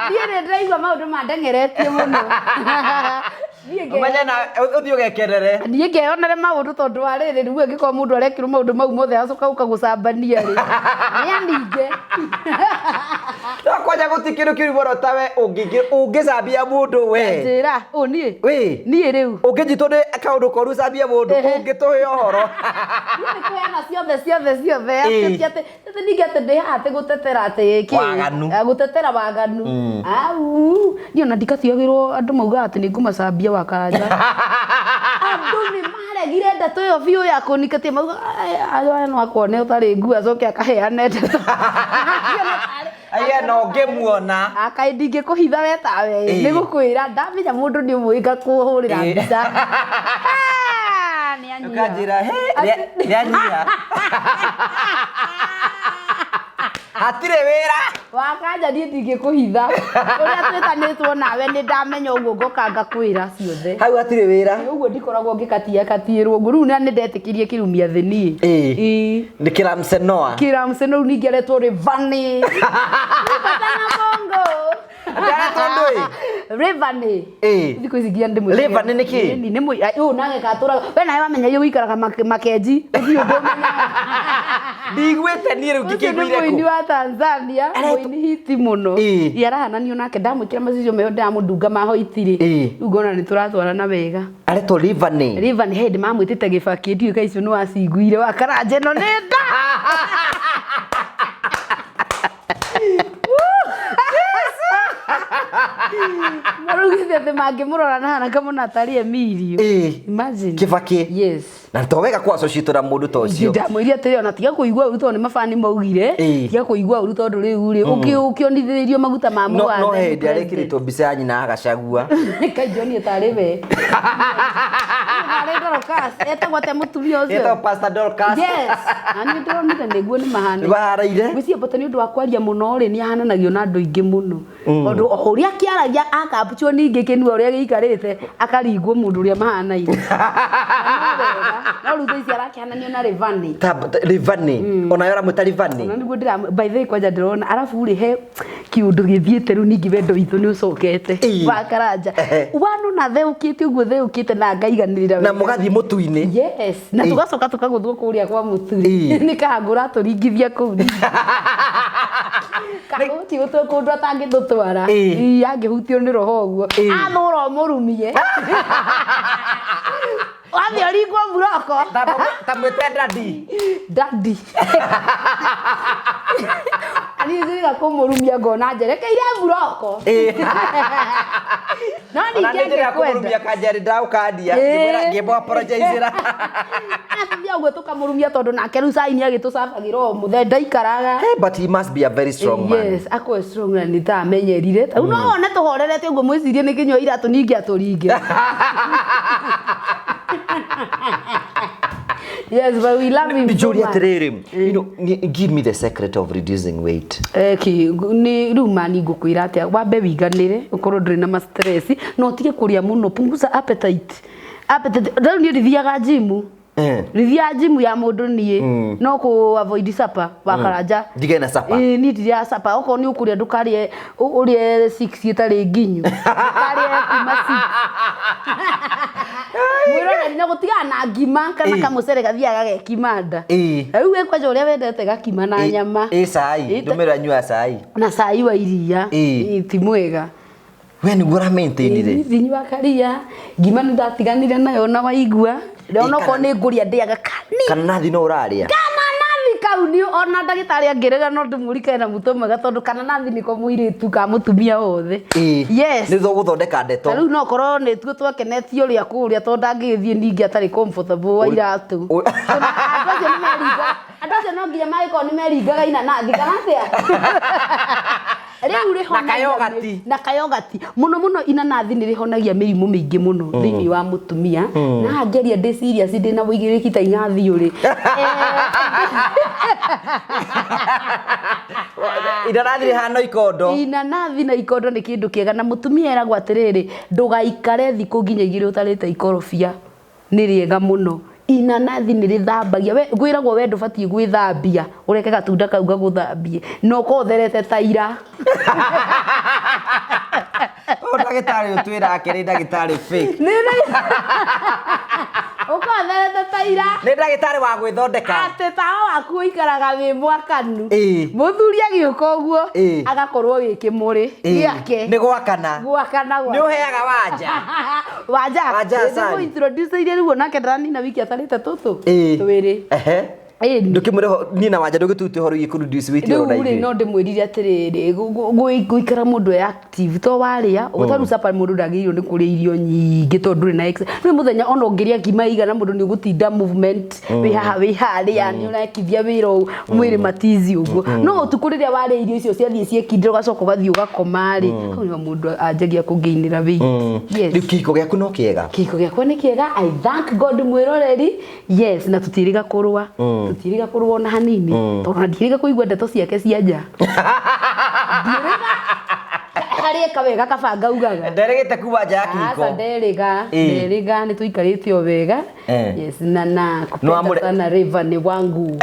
Niĩ nĩ ndĩraigua maũndũ mandengeretie mũno. Ũmenye na ũthiĩ ũgekerere. Niĩ ngeyonere maũndũ tondũ wa rĩrĩ, rĩu angĩkorwo mũndũ arekĩrwo maũndũ mau mothe acoka gũka gũcambania rĩ, nĩ aninge. No kwanja gũtirĩ kĩndũ kĩũru mũno ta we ũngĩcambia mũndũ we. Njĩra, ũ niĩ? Wĩ. Niĩ rĩu. Ũngĩnyitwo nĩ kaũndũ koru cambie mũndũ, ũngĩtũhe ũhoro. Niĩ nĩ kũheana ciothe, ciothe, ciothe. Atĩ atĩ, atĩ ningĩ atĩ ndĩ haha atĩ gũtetera atĩ kĩ? Waganu. Gũtetera waganu. Au, niĩ ona ndikatiagĩrwo andũ maugaga atĩ nĩ ngũmacambia Wakaranja. Andũ nĩ maregire ndeto ĩyo biũ ya kũnikatia, mauga, aya no akone ũtarĩ nguo acoke akaheane ndeto. Aya no ngĩmuona. Akaĩ ndingĩkũhitha we tawe. Nĩ gũkwĩra ndamenya mũndũ nĩ ũmũĩ ngakũhũrĩra mbica. Nĩ anyia. Ũkanjĩra, he, nĩ anyia. Hatirĩ wĩra. Wakanja niĩ ndingĩkũhitha. Ũrĩa twĩtanĩtwo nawe nĩ ndamenya ũguo ngoka ngakwĩra ciothe. Hau hatirĩ wĩra. Ũguo ndikoragwo ngĩkatia katiĩrwo ũguo. Rĩu na nĩ ndetĩkirie kĩrumia thĩ niĩ. Nĩ kĩramsenoa. Kĩramsenoa rĩu ningĩ aretwo Rĩvani. Bata na Bongo. Aretwo ndũĩ? Rĩvani. Thikũ ici nginya ndĩmwĩkĩre. Rĩvani nĩ kĩ? Ĩni, nĩ mũi-, ũyũ nake gatũraga. We nawe wamenya iria ũikaraga Makenji. Ũthiĩ ũndũ ũmenyaga. Ndiguĩte niĩ rĩu Ũcio nĩ ngĩkĩiguire mũini kũ? wa Tanzania, mũini hiti mũno. Ĩ, arahananio nake, ndamwĩkĩra macicio meho ndĩramũndunga ma hoiti rĩ. Rĩu ngona nĩ tũratwarana wega. Aretwo Rĩvani. Rĩvani, hĩndĩ mamwĩtĩte Gĩbakĩ, ndiũĩ kana icio nĩ waciguire, Wakaranja ĩno nĩ nda. Araugĩte atĩ mangĩmũrora na haraka mũno atarĩ Emilio. Imagine. Kibaki. Yes. Na to wega kwa associate na mũndũ ta ũcio. Ndamwĩrire atĩrĩ, ona tiga kũigua ũru tondũ nĩ mabani maugire. Tiga kũigua ũru tondũ rĩu rĩ ũkĩonithĩrĩrio maguta ma No mũgathe no nĩ hĩndĩ president. arekĩrĩtwo mbica ya nyina agacagua. Kaĩ ndionire tarĩ we. Tarĩ Dorcas, etagwo atĩa mũtumia ũcio? Etagwo Pastor Dorcas. Yes. Na nĩ ndĩronire nĩguo nĩ mahanaine. Nĩmahanaine? Ngwĩciria mbata nĩ ũndũ wa kwaria mũno rĩ, nĩ ahananagio na andũ aingĩ mũno. Tondũ o ũrĩa akĩaragia akapchwo ningĩ kĩnua ũrĩa gĩikarĩte akaringwo mũndũ ũrĩa mahanaine. No rĩu thaa ici arakĩhananio na Rayvanny. Rayvanny. Ona yo aramwĩta Rayvanny. Ona nĩguo ndĩra by the way kwanja ndĩrona arabu rĩ he kĩũndũ gĩthiĩte rĩu ningĩ wendo witũ nĩ ũcokete wa Karanja. Wano na theũkĩte ũguo theũkĩte na ngaiganĩrĩra Na wega. mũgathiĩ mũtu-inĩ. Yes, na tũgacoka tũkagũthwo kũrĩa kwa mũturi. Nĩ kahangũ ũratũringithia kũu. Kahangũ ti gũtũ kũndũ atangĩtũtwara. Ii, angĩhutio nĩ roho ũguo. Athũra ũmũrumie. Wathiĩ ũringwo mburoko. Ta mwĩte daddy. Daddy. Niĩ njĩrĩga kũmũrumia ngona njerekeire mburoko. No Ona ningĩ nĩ njĩrĩga angĩkwenda. kũmũrumia kanjari ndaũkandia. Ngĩmwĩra ngĩmũ apologize-ĩra. Athiĩ ũguo tũkamũrumia tondũ nake rĩu cai nĩ agĩtũcabagĩra o mũthenya ndaikaraga. Hey, but he must be a very strong man. Yes, akorwo strong na nĩ ta amenyerire. Rĩu no wone tũhorerete ũguo mwĩcirie nĩ kĩnyua iratũ ningĩ atũringe. Yes, but we love him so Njũrie much. atĩrĩrĩ, you know, give me the secret of reducing weight. Ki nĩ rĩu mani ngũkwĩra atĩa, wambe wiganĩre ũkorwo ndũrĩ na ma stress na ũtige kũrĩa mũno, punguza appetite. Appetite rĩu niĩ ndithiaga gym. Ndithiaga gym ya mũndũ niĩ no kũ avoid supper wa Karanja. Ndigane na supper. Ĩĩ niĩ ndirĩaga supper, okorwo nĩ ũkũrĩa ndũkarĩe ũrĩe 6 ĩtarĩ nginyu, ndũkarĩe kuma 6. Mwĩroreri na gũtigana na ngima kana kamũcere gathiaga gagekima nda. Rĩu we kwanja ũrĩa wendete gakima na nyama. Ĩ cai, ndũmĩra nyua cai. Na cai wa iria. Ĩ ti mwega. We nĩguo ũra maintain rĩ. Ndinyua karia, ngima nĩ ndatiganire nayo na waigua. Ona okorwo nĩ ngũrĩa ndĩaga kanini. Kana nathi no ũrarĩa? Kananathi kau nĩ ona ndagĩtarĩ angĩrega no ndĩmũrikane na mũtwe mwega tondũ kananathi nĩko mũirĩtu ka mũtumia wothe. Yes. Nĩ tũgũthondeka ndeto. Ta rĩu no korwo nĩ tuo twakenetio ũrĩa kũrĩa tondũ ndangĩgĩthiĩ ningĩ atarĩ comfortable wa iratũ. Andũ acio nĩ meringaga, andũ acio no nginya mangĩkorwo nĩ meringaga inanathi kana atĩa? Rĩu rĩhonagia Na kayogati. Na kayogati. Mũno mũno inanathi nĩ rĩhonagia mĩrimũ mĩingĩ mũno thĩinĩ wa mũtumia. Na ngeria ndĩ serious ndĩ na ũigĩrĩrĩki ta ingathiũ rĩ. Inanathi rĩhana ikondo. Inanathi na ikondo nĩ kĩndũ kĩega na mũtumia eragwo atĩrĩrĩ, ndũgaikare thikũ nginya igĩrĩ ũtarĩte ikorobia. Nĩ rĩega mũno. Inanathi nĩ rĩthambagia. We ngwĩragwo we ndũbatiĩ gwĩthambia, ũreke gatunda kau gagũthambie. Na ũkorwo ũtherete ta ira. Ũyũ ndagĩtarĩ ũtwĩra ake nĩ ndagĩtarĩ fake. Nĩ ũkorwo ũtherete ta ira. Nĩ ndagĩtarĩ wa gwĩthondeka. Atĩ tawa waku ũikaraga wĩ mwakanu. Mũthuri agĩũka ũguo agakorwo wĩ kĩmũrĩ gĩake. Nĩ gwakana. Gwakana Nĩ ũheaga wanja. Wanja. Wanja Ndĩmũ acari. introduce iria rĩu onake ndaranina wiki atarĩte tũtũ. Twĩrĩ. Ndũkĩmwĩre niĩ na wanja ndũgĩtute ũhoro wĩgiĩ kũ reduce weight Rĩu ona rĩ ithuĩ. no ndĩmwĩrire atĩrĩrĩ, gũikara mũndũ e active to warĩa, ta rĩu supper mũndũ ndagĩrĩirwo nĩ kũrĩa irio nyingĩ tondũ ndũrĩ na exercise. Rĩu mũthenya ona ũngĩrĩa ngima igana mũndũ nĩ ũgũtinda movement, wĩ haha wĩ harĩa, nĩ ũrekithia wĩra ũũ, mwĩrĩ matizi ũguo. No ũtukũ rĩrĩa warĩa irio icio ciathiĩ ciekindĩra ũgacoka ũgathiĩ ũgakoma rĩ, hau nĩho mũndũ anjagia kũgainĩra weight. Yes. Rĩu kĩhiko gĩaku no kĩega? Kĩhiko gĩakwa nĩ kĩega, I thank God mwĩroreri. Yes, na tũtiĩrĩga kũrũa. Tũtiĩrĩga kũrũa ona hanini. Tondũ ona ndiĩrĩga kũigua ndeto ciake cia nja. Ndiĩrĩga harĩ eka wega kaba ngaugaga. Nderĩgĩte kuma nja ya kĩhiko. Aca nderĩga, nderĩga nĩ tũikarĩte o wega. Yes, na na kupenda sana Rayvanny wangu.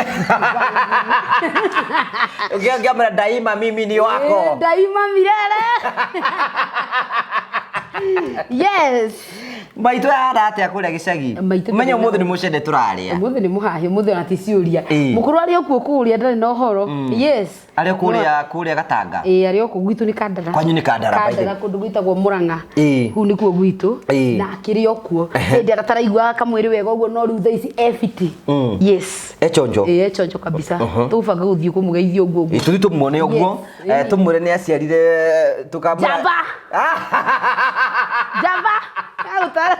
Ũngĩamwĩra daima mimi ni wako. Daima milele. Yes. Maitũ yahana atĩa kũrĩa gĩcagi? Maitũ Menya ndĩrĩ ũmũthĩ na- nĩ mũcene tũrarĩa. Ũmũthĩ nĩ mũhahĩ, ũmũthĩ ona ti ciũria. Ĩĩ. Mũkũrũ arĩ o kuo kũrĩa ndarĩ na ũhoro. Yes. Arĩ o kũrĩa kũrĩa Gatanga. Ĩĩ arĩ o kũu gwitũ nĩ Kandara. Kwanyu nĩ Kandara, by the Kandara kũndũ gwĩtagwo Mũrang'a. Ĩĩ. Kũu nĩkuo gwitũ. Ĩĩ. Na akĩrĩ o kuo. Hĩndĩ ataraiguaga kamwĩrĩ wega ũguo no rĩu thaa ici e fiti. Yes. E chonjo. Ĩĩ e chonjo kabisa. Tũbanga gũthiĩ kũmũgeithia ũguo ũguo. Ĩĩ, tũthiĩ tũmuone ũguo. Yes. Eh, tũmwĩre nĩ aciarire tũkamwĩra. Njamba. Njamba. Agũtara.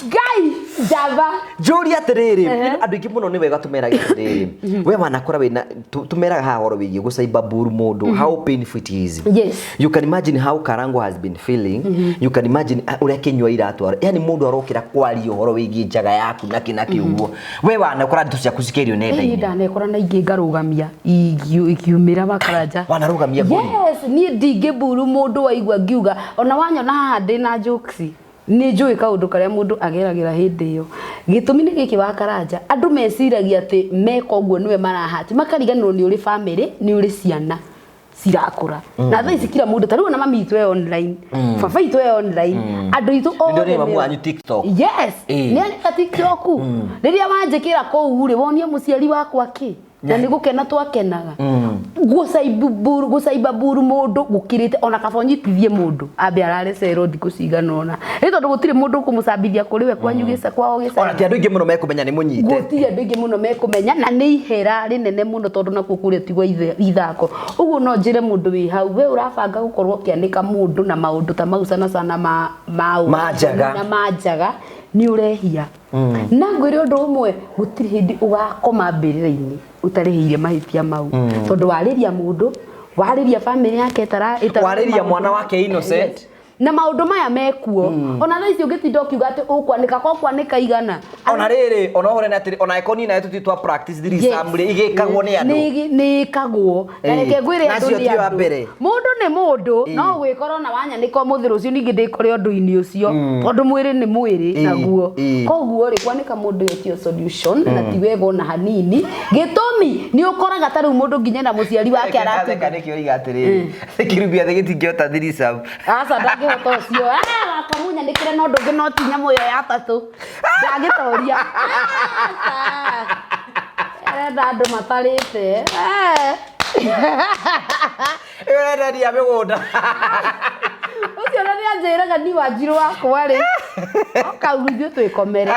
Ngai njamba. Njũria atĩrĩrĩ, andũ aingĩ mũno nĩ wega tũmerage atĩrĩrĩ, we wanakora wĩna tũmeraga haha ũhoro wĩgiĩ gũcaimba mburu mũndũ, how painful it is. Yes. You can imagine how Karango has been feeling. You can imagine ũrĩa kĩnyua iratwara. Yani mũndũ arokĩra kwaria ũhoro wĩgiĩ njaga yaku na kĩ na kĩ ũguo. We wanakora ndeto ciaku cikĩario Ĩĩ nenda-inĩ. ndanekora na ingĩ ngarũgamia ikiumĩra makaranja. Wanarũgamia mbũri? Yes, niĩ ndingĩmburu mũndũ waigua ngiuga ona wanyona haha ndĩna jokes nĩ njũĩ kaũndũ karĩa mũndũ ageragĩra hĩndĩ ĩyo. Gĩtũmi nĩ gĩkĩ wa Karanja, andũ meciragia atĩ meka ũguo nĩwe marahati, makariganĩrwo nĩ ũrĩ bamĩrĩ, nĩ ũrĩ ciana cirakũra. Na thaa ici kila mũndũ ta rĩu ona mami itũ e online, baba itũ e online, andũ aitũ Nĩ ndonire othe mamu me- wanyu TikTok. Yes. Ĩĩ. Nĩ areka TikTok. Rĩrĩa wanjĩkĩra kũu rĩ, wonie mũciari wakwa kĩ? Na nĩ gũkena twakenaga. Gũcaimba mburu mũndũ gũkĩrĩte ona kaba ũnyitithie mũndũ ambe arare cero thikũ cigana ũna. Nĩ tondũ gũtirĩ mũndũ ũkũmũcambithia kũrĩ we kwanyu gĩca kwao Ona gĩcagi. ti andũ aingĩ mũno mekũmenya nĩ mũnyite. Gũtirĩ andũ aingĩ mũno mekũmenya na nĩ ihera rĩnene mũno tondũ nakuo kũrĩa ti gwa ithako. Ũguo no njĩre mũndũ wĩ hau, we ũrabanga gũkorwo ũkĩanĩka mũndũ na maũndũ ta mau sana sana ma ma Ma njaga. na ma njaga nĩ ũrehia. Na ngwĩre ũndũ ũmwe, gũtirĩ hĩndĩ ũgakoma mbĩrĩra-inĩ ũtarĩhĩire mahĩtia mau. Tondũ warĩria mũndũ, warĩria bamĩrĩ yake ĩtara Warĩria mwana wake innocent. Yes. Na maũndũ maya mekuo. Ona thaa ici ũngĩtinda ũkiuga atĩ ũkwanĩka ko kwanĩka igana. Ona rĩrĩ, ona ũhoro nĩ atĩrĩ, ona ĩkorwo niĩ nawe tũthiĩ twa practice threesome rĩ, igĩkagwo nĩ andũ. Nĩ ĩkagwo. Na Ĩĩ. reke ngwĩre Na andũ acio nĩ ti a andũ. mbere. Mũndũ nĩ mũndũ, no gwĩkora ona wanyanĩka ũmũthĩ rũciũ ningĩ ndĩkore ũndũ-inĩ ũcio. Tondũ mwĩrĩ nĩ mwĩrĩ naguo. Koguo rĩ, kwanĩka mũndũ ĩyo tiyo solution na ti wega ona hanini. Gĩtũmi nĩ ũkoraga ta rĩu mũndũ nginya na mũciari wake Ndatheka aratinda. nĩkĩo oiga atĩrĩrĩ, kĩrumia thĩ gĩtingĩhota threesome. Aca ndangĩhota ũcio. Wakwa munyanĩkĩre na ũndũ ũngĩ no ti nyamũ ĩyo ya tatũ. Ndangĩtoria. Aca. Arenda andũ matarĩte. Ĩyo ĩrenderia mĩgũnda. Ũcio ona nĩ anjĩraga ni Wanjirũ wakwa rĩ. Oka ithuĩ twĩkomere.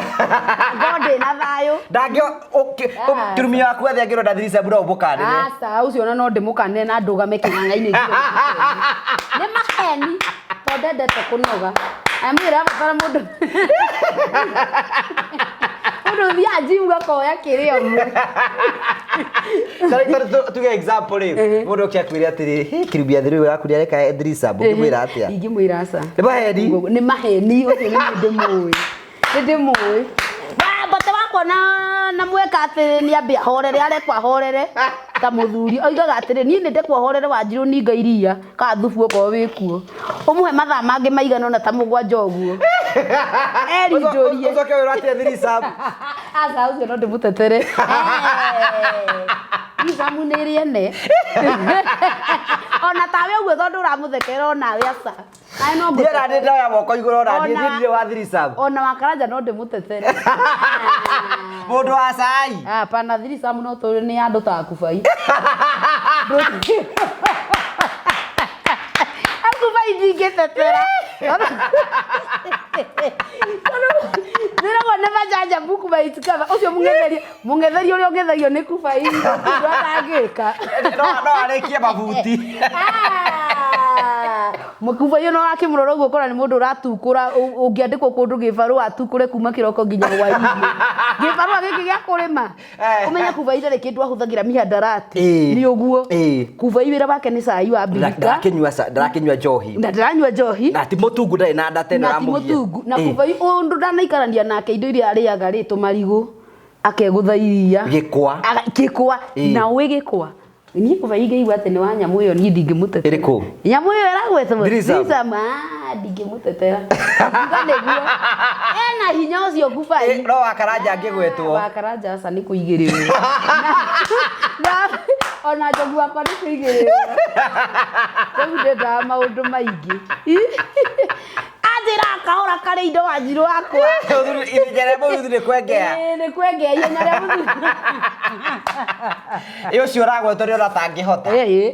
Ngorwo ndĩna thayũ. Kĩrumia waku atĩ angĩronda threesome no ũmũkanĩre. Aca ũcio ona no ndĩmũkanĩre na ndũgame kĩng'ang'a-inĩ. Nĩ maheni tondũ ndendete kũnoga. Amwĩra abatara mũndũ. Mũndũ ũthiaga gym akoya kĩrĩa ũmwe. Tuge example rĩ, mũndũ oke akwĩre atĩrĩ, "Hĩ, kĩrumia thĩ rĩu yaku nĩareka threesome," ũngĩmwĩra atĩa? Ingĩmwĩra aca. Nĩ maheni? Nĩ maheni ũcio nĩ ndĩmũĩ. Nĩ ndĩmũĩ. Mbote wakwa na mweka atĩrĩ nĩ ambe ahorere arekwo ahorere ta mũthuri oigaga atĩrĩ niĩ nĩ ndekwo ahorere Wanjirũ ninga iria kana thubu okorwo wĩkuo ũmũhe mathaa mangĩ maigana ũna ta mũgwanja ũguo eri njũrie Ũcoke wĩrwo atĩa threesome? aca ũcio no ndĩmũtetere icamu nĩ rĩene ona tawe ũguo tondũ ũramũthekera onawe aca Nawe no Niĩ ona ngũtetere. nĩ ndoya moko igũrũ ona niĩ Ona- niĩ ndirĩ wa threesome. ona wakaranja no ndĩmũtetere Mũndũ wa cai. Hapana, threesome no tũ nĩ andũ ta akubai. Akubai ndingĩtetera. Ndĩragwo nĩ majanja kubai tikaba. Ũcio mũng'etheria, mũng'etheria ũrĩa ũng'ethagio nĩ kubai ũndũ atangĩka. No arĩkie mabuti. Mũkubai ũyũ wakĩmũrora ũguo ũkora nĩ mũndũ ũratukũra ũngĩandĩkwo kũndũ gĩbarũa atukũre kuma kĩroko nginya hwainĩ. Gĩbarũa gĩkĩ gĩa kũrĩma. Ũmenye kubai ndarĩ kĩndũ ahũthagĩra mihadarati. Ĩĩ. Nĩ ũguo. Ĩĩ. Kubai wĩra wake nĩ cai wa mbirika. Ndarakĩnyua njohi. Na ndaranyua njohi. Na ti mũtungu ndarĩ na nda tena Na ti ũramũgia. mũtungu. Na kubai ũndũ ndanaikarania nake indo iria arĩaga rĩ tũmarigũ akegũtha iria. Gĩkwa. Gĩkwa. Ĩĩ. Na ũĩ gĩkwa. Niĩ kubai ingĩigua atĩ nĩ wa nyamũ ĩyo niĩ ndingĩmũtetera. Ĩrĩkũ? Nyamũ ĩyo ĩragwetwo. Threesome. Threesome, ndingĩmũtetera. Ingiuga nĩguo. Ena hinya ũcio kubai. No wakaranja angĩgwetwo. Wakaranja aca nĩ kũigĩrĩrwo. Na Ona njogu wakwa nĩ kũigĩrĩra. Njogu ndendaga maũndũ maingĩ. Anjĩra kahora karĩ indo Wanjirũ wakwa. Ihenya rĩa mũthuri nĩ kwengea. Ĩĩ, nĩ kwengea ihenya rĩa mũthuri. Ĩ ũcio ũragwetwo nĩ ona atangĩhota. Ĩĩ,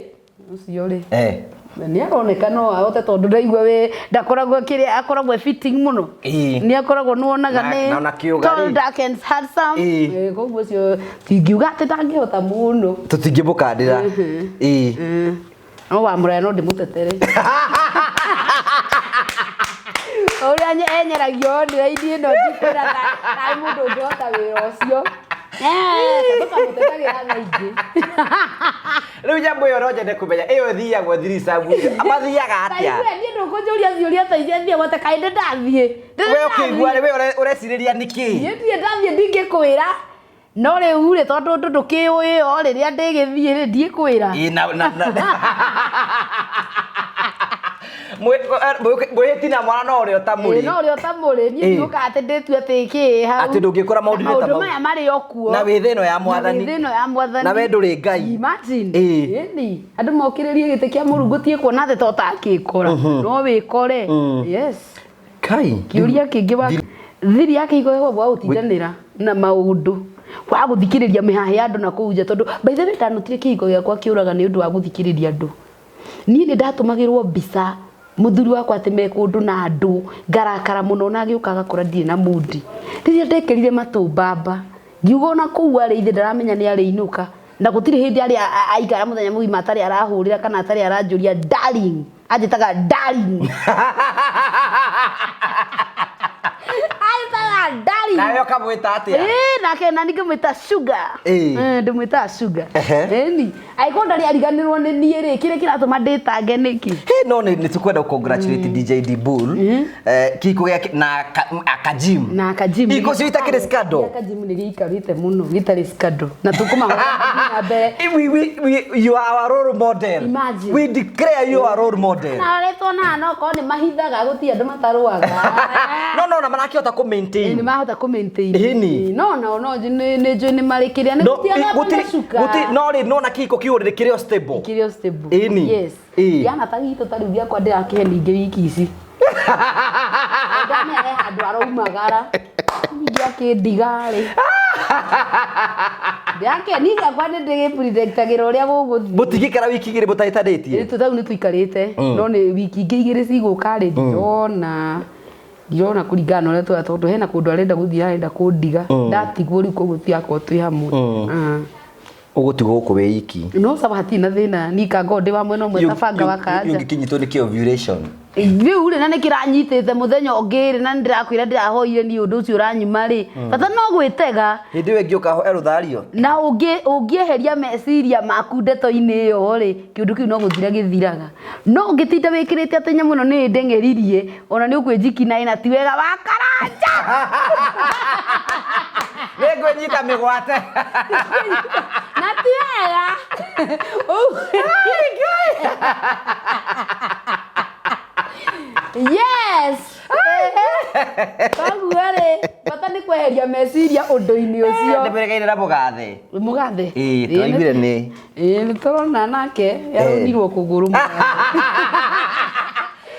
ũcio rĩ. Eh. Nĩ aroneka no ahote tondũ ndaigua wĩ ndakoragwo kĩrĩa akoragwo e fitting mũno. Ĩĩ. Nĩ akoragwo nĩ wonaga Na- nĩ na ona kĩũga tall, rĩ. dark and handsome. Ĩĩ. Ĩĩ, koguo ũcio tingiuga atĩ ndangĩhota mũno. Tũtingĩmũkandĩra. Ĩĩ. No wa mũraya no ndĩmũtetere. Ũrĩa enyeragio online ĩno ndikwĩra tarĩ mũndũ ũngĩhota wĩra ũcio. Tũkamũtetagĩra thaa ingĩ. Rĩu nyamũ ĩyo no nyende kũmenya ĩyo ĩthiagwo thiricamu mathiaga atĩa? Taigue niĩ ndũkũnjũria ciũria ta icio thiĩ gwate kaĩ ndĩ ndathiĩ. We ũkĩigua rĩ, we ũrecirĩria nĩkĩ? Niĩ ndirĩ ndathiĩ ndingĩkwĩra. No rĩu rĩ tondũ ũndũ ndũkĩũĩ o rĩrĩa ndĩgĩthiĩ rĩ ndiĩkwĩra. Ĩĩ, na na na Mwĩhĩti na mwana no ũrĩa Ĩĩ, ũtamũrĩ. no ũrĩa ũtamũrĩ niĩ Ĩĩ. ndiũkaga atĩ ndĩtue atĩ kĩĩ hau. Atĩ ndũngĩkora maũndũ-inĩ ta Maũndũ mau. maya marĩ o kuo. Na wĩ thĩ ĩno ya mwathani. Na wĩ thĩ ĩno ya mwathani. Na we ndũrĩ Ngai. Imagine. Ĩĩ. Ĩni. Andũ mokĩrĩrie gĩtĩ kĩa Mũrungu tie kuona atĩ to takĩkora. No wĩkore. Yes. Kai. Kĩũria kĩngĩ wa thiri ya kĩhiko gĩkoragwo wa gũtindanĩra na maũndũ wa gũthikĩrĩria mĩhaha ya andũ na kũu nja tondũ by the way ndanotire kĩhiko gĩakwa kĩũraga nĩ ũndũ wa gũthikĩrĩria andũ. Niĩ nĩ ndatũmagĩrwo mbica mũthuri wakwa atĩ me kũndũ na andũ ngarakara mũno na agĩũka agakora ndirĩ na mundi. Rĩrĩa ndekĩrire matũ mbamba ngiuga ona kũu arĩ ithe ndaramenya nĩ arĩinũka na gũtirĩ hĩndĩ arĩ aikara mũthenya mũgima atarĩ arahũrĩra kana atarĩ aranjũria darling, anjĩtaga darling. Anjĩtaga darling. Nawe ũkamwĩta atĩa? Ĩĩ, nake nani ngĩmwĩta sugar. Ĩĩ. Ndĩmwĩtaga sugar. Ehe. Ĩni. Angĩkorwo ndarĩ ariganĩrwo nĩ niĩ rĩ, kĩrĩa kĩratũma ndĩtange nĩkĩ? Hey, no nĩ tũkwenda congratulate DJ Dibul kĩhiko gĩake na Akajim. Na Akajim. Ihiko cio itakĩrĩ scandal. Gĩa Akajim nĩ gĩikarĩte mũno, gĩtarĩ scandal. Na tũkũmahũra na mbere. We, you are our role model. Imagine. We declare you our role model. Na ũrĩa tuonaga no korwo nĩ mahithaga gũtirĩ andũ matarũaga. No na marakĩhota kũ maintain. Nĩ mahota kũ maintain. Ĩni. No no no nĩ njũĩ nĩ marĩ kĩrĩa nĩ No, gũtiaga gũtirĩ- cuka. gũtirĩ- no rĩ no na kĩhiko kĩu rĩ kĩrĩ o stable. Kĩrĩ o stable. Ĩni. Yes. Ĩĩ. Yana ta gitũ ta rĩu gĩakwa ndĩrakĩhe ningĩ wiki ici. Ndamenya he handũ araumagara. Ningĩ akĩndiga rĩ. Ndĩrake niĩ gĩakwa nĩ ndĩgĩpredictagĩra ũrĩa gũgũthiĩ. Mũtingĩikara wiki igĩrĩ mũtahĩtanĩtie. Ĩĩ, tau nĩ tũikarĩte no nĩ wiki ingĩ igĩrĩ cigũka rĩ ndirona kũringana na ũrĩa tũra tondũ hena kũndũ arenda gũthiĩ arenda kũndiga ndatigwo rĩu koguo tutigakorwo twĩ hamwe. Ũgũtigwo gũkũ wĩ iki. No sawa hatirĩ na thĩna niĩ kangoo ndĩ wa mwena ũmwe ta banga wa kanja. Ũngĩkĩnyitwo nĩ kĩ ovulation. Rĩu rĩ na nĩ kĩranyitĩte mũthenya ũngĩ rĩ na nĩ ndĩrakwĩra ndĩrahoire niĩ ũndũ ũcio ũranyuma rĩ bata no gwĩtega. Hĩndĩ ĩyo ĩngĩ ũkahoya rũthario. Na ũngĩeheria meciria maku ndeto-inĩ ĩyo rĩ kĩũndũ kĩu no gũthira gĩthiraga. No ũngĩtinda wĩkĩrĩte atĩ nyamũ ĩno nĩ ĩndeng'eririe ona nĩ ũkwĩnjikina na ti wega wa karanja. Nĩngwĩnyita mĩgwate. Na ti wega. Yes. Koguo rĩ bata nĩ kweheria meciria ũndũ-inĩ ũcio. Ndĩmĩregeire na mũgathe. Mũgathe. Ĩĩ, tũraiguire nĩ. Ĩĩ nĩ tũrona nake yarũnirwo kũgũrũ mũgathe.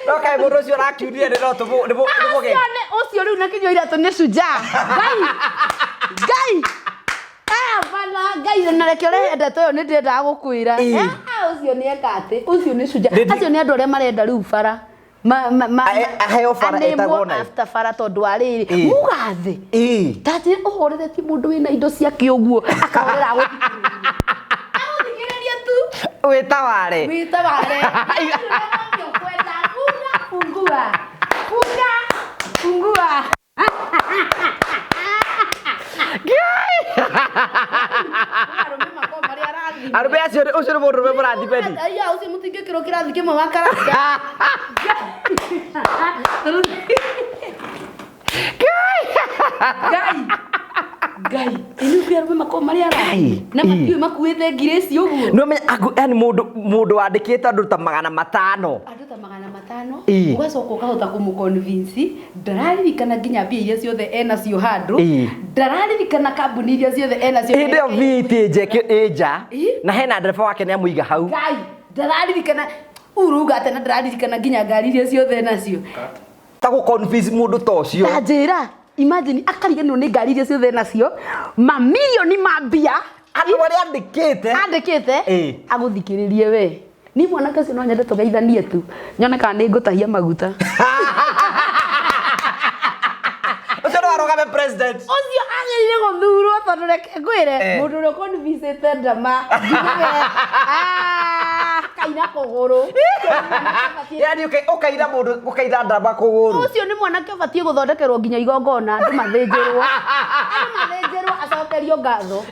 No kaĩ mũndũ ũcio ũrakiunire nĩ no tũmũge. Ũcio rĩu na kinyua iratũ nĩ shujaa. Ngai. Ngai. Bana Ngai na reke ũrehe ndeto ĩyo nĩ ndĩrendaga gũkwĩra. Ũcio nĩ eka atĩ ũcio nĩ shujaa. Acio nĩ andũ arĩa marenda rĩu bara. Aheo bara ĩtagwo nayo. After bara tondũ wa rĩrĩ mũgathe. Ta njĩra ũhoreretie mũndũ wĩna indo ciake ũguo akahorera agũthikĩrĩria. Agũthikĩrĩria tu. Wĩtaware. Wĩtaware. Funga, fungua. Funga, fungua. Arũme acio ũcio nĩ mũndũrũme mũrathimeni. Aya ũcio mũtingĩkĩrwo kĩrathi kĩmwe wa karanja. Ngai. Ngai, ĩni kwĩ arũme makoragwo marĩ Ngai, ara na ĩ. matiũĩ makuĩte ngirĩci ũguo. Nĩ ũmenya yani mũndũ wandĩkĩte andũ ta 500. Andũ ta 500. Ĩ. Ũgacoka ũkahota kũmũ-convince ndararirikana nginya mbia iria ciothe enacio handũ, Ĩ. ndararirikana kambuni iria ciothe enacio. Hĩndĩ ĩyo VAT ĩnjeke ĩ nja Ĩ. na hena ndereba wake nĩ amũiga hau. Ngai, ndararirikana uruga atĩ na ndararirikana nginya ngari iria ciothe enacio. Ta gũ-convince mũndũ ta ũcio. Ta njĩra, imagine akariganĩrwo nĩ ngari iria ciothe enacio, mamirioni ma mbia Andũ arĩa andĩkĩte. Andĩkĩte. Ĩ. Agũthikĩrĩrie we. Niĩ mwanake ũcio no nyende tũgeithanie tu nyone kana nĩ ngũtahia maguta. Ũcio no arũgame president. Ũcio agĩrĩire gũthurwo tondũ reke ngwĩre, Eh. mũndũ ũrĩa ũconvincĩte ndama nginya we, ah, kaina kũgũrũ. Yani ũkaira mũndũ, ũkaira ndama kũgũrũ. Ũcio nĩ mwanake ũbatiĩ gũthondekerwo nginya igongona, andũ mathĩnjĩrwo. Andũ mathĩnjĩrwo acokerio ngatho.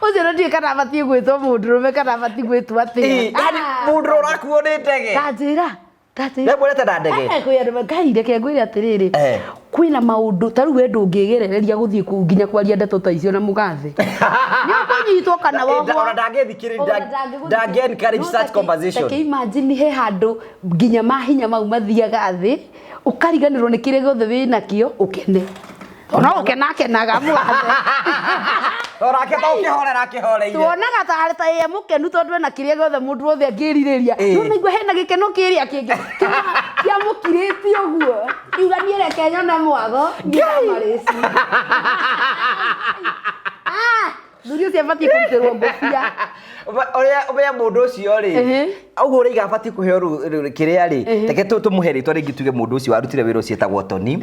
Ũcio no ndiũĩ kana abatiĩ gwĩtwo mũndũrũme kana abatiĩ gwĩtwo atĩa. Ĩ, yani mũndũ ũrakuo nĩ ndege. Ta njĩra, ta njĩra. Nĩmuonete na ndege? Eh, kwĩ andũ Ngai, reke ngwĩre atĩrĩrĩ. Eh. Kwĩna maũndũ ta rĩu we ndũngĩgerereria gũthiĩ kũu nginya kwaria ndeto ta icio na mũgathe. Nĩ ũkũnyitwo kana Eh, wohwo. ona ndangĩthikĩrĩria, Ona ndangĩgũthikĩrĩria. ndangĩ encourage No such conversation. take imagine he handũ nginya mahinya mau mathiaga thĩ, ũkariganĩrwo nĩ kĩrĩa gĩothe wĩnakĩo ũkene. No ũkenakenaga mũgathe. Onake to ũkĩhorera akĩhoreire. Tuonaga ta ta ye mũkenu tondũ ena kĩrĩa gĩothe mũndũ wothe angĩrirĩria. Ĩ. No naigua hena gĩkeno kĩrĩa kĩngĩ kĩamũkirĩtie ũguo. Kiuga niĩ reke nyone mwago nginya marĩci. Ah, thuri ũcio abatiĩ kũrutĩrwo ngũbia. Ũrĩa ũmenya mũndũ ũcio rĩ, Ehe. ũguo ũraiga abatiĩ kũheo kĩrĩa rĩ, reke tũmũhe rĩtwa rĩngĩ tuge mũndũ ũcio warutire wĩra ũcio etagwo Tony.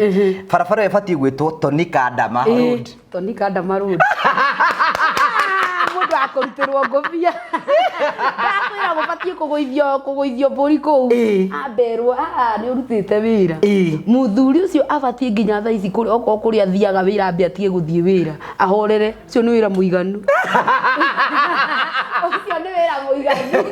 Barabara ĩyo ĩbatiĩ gwĩtwo Tony Kandama Road. Tony Kandama Road. Mũndũ akũrutĩrwo ngũbia. Ndakwĩra gũbatiĩ kũgũithio mbũri kũu. Ĩ. Amberwo, ah, nĩ ũrutĩte wĩra. Ĩ. Mũthuri ũcio abatiĩ nginya thaa ici okorwo kũrĩa athiaga wĩra ambe atige gũthiĩ wĩra. Ahorere, ũcio nĩ wĩra mũiganu. Ũcio nĩ wĩra mũiganu.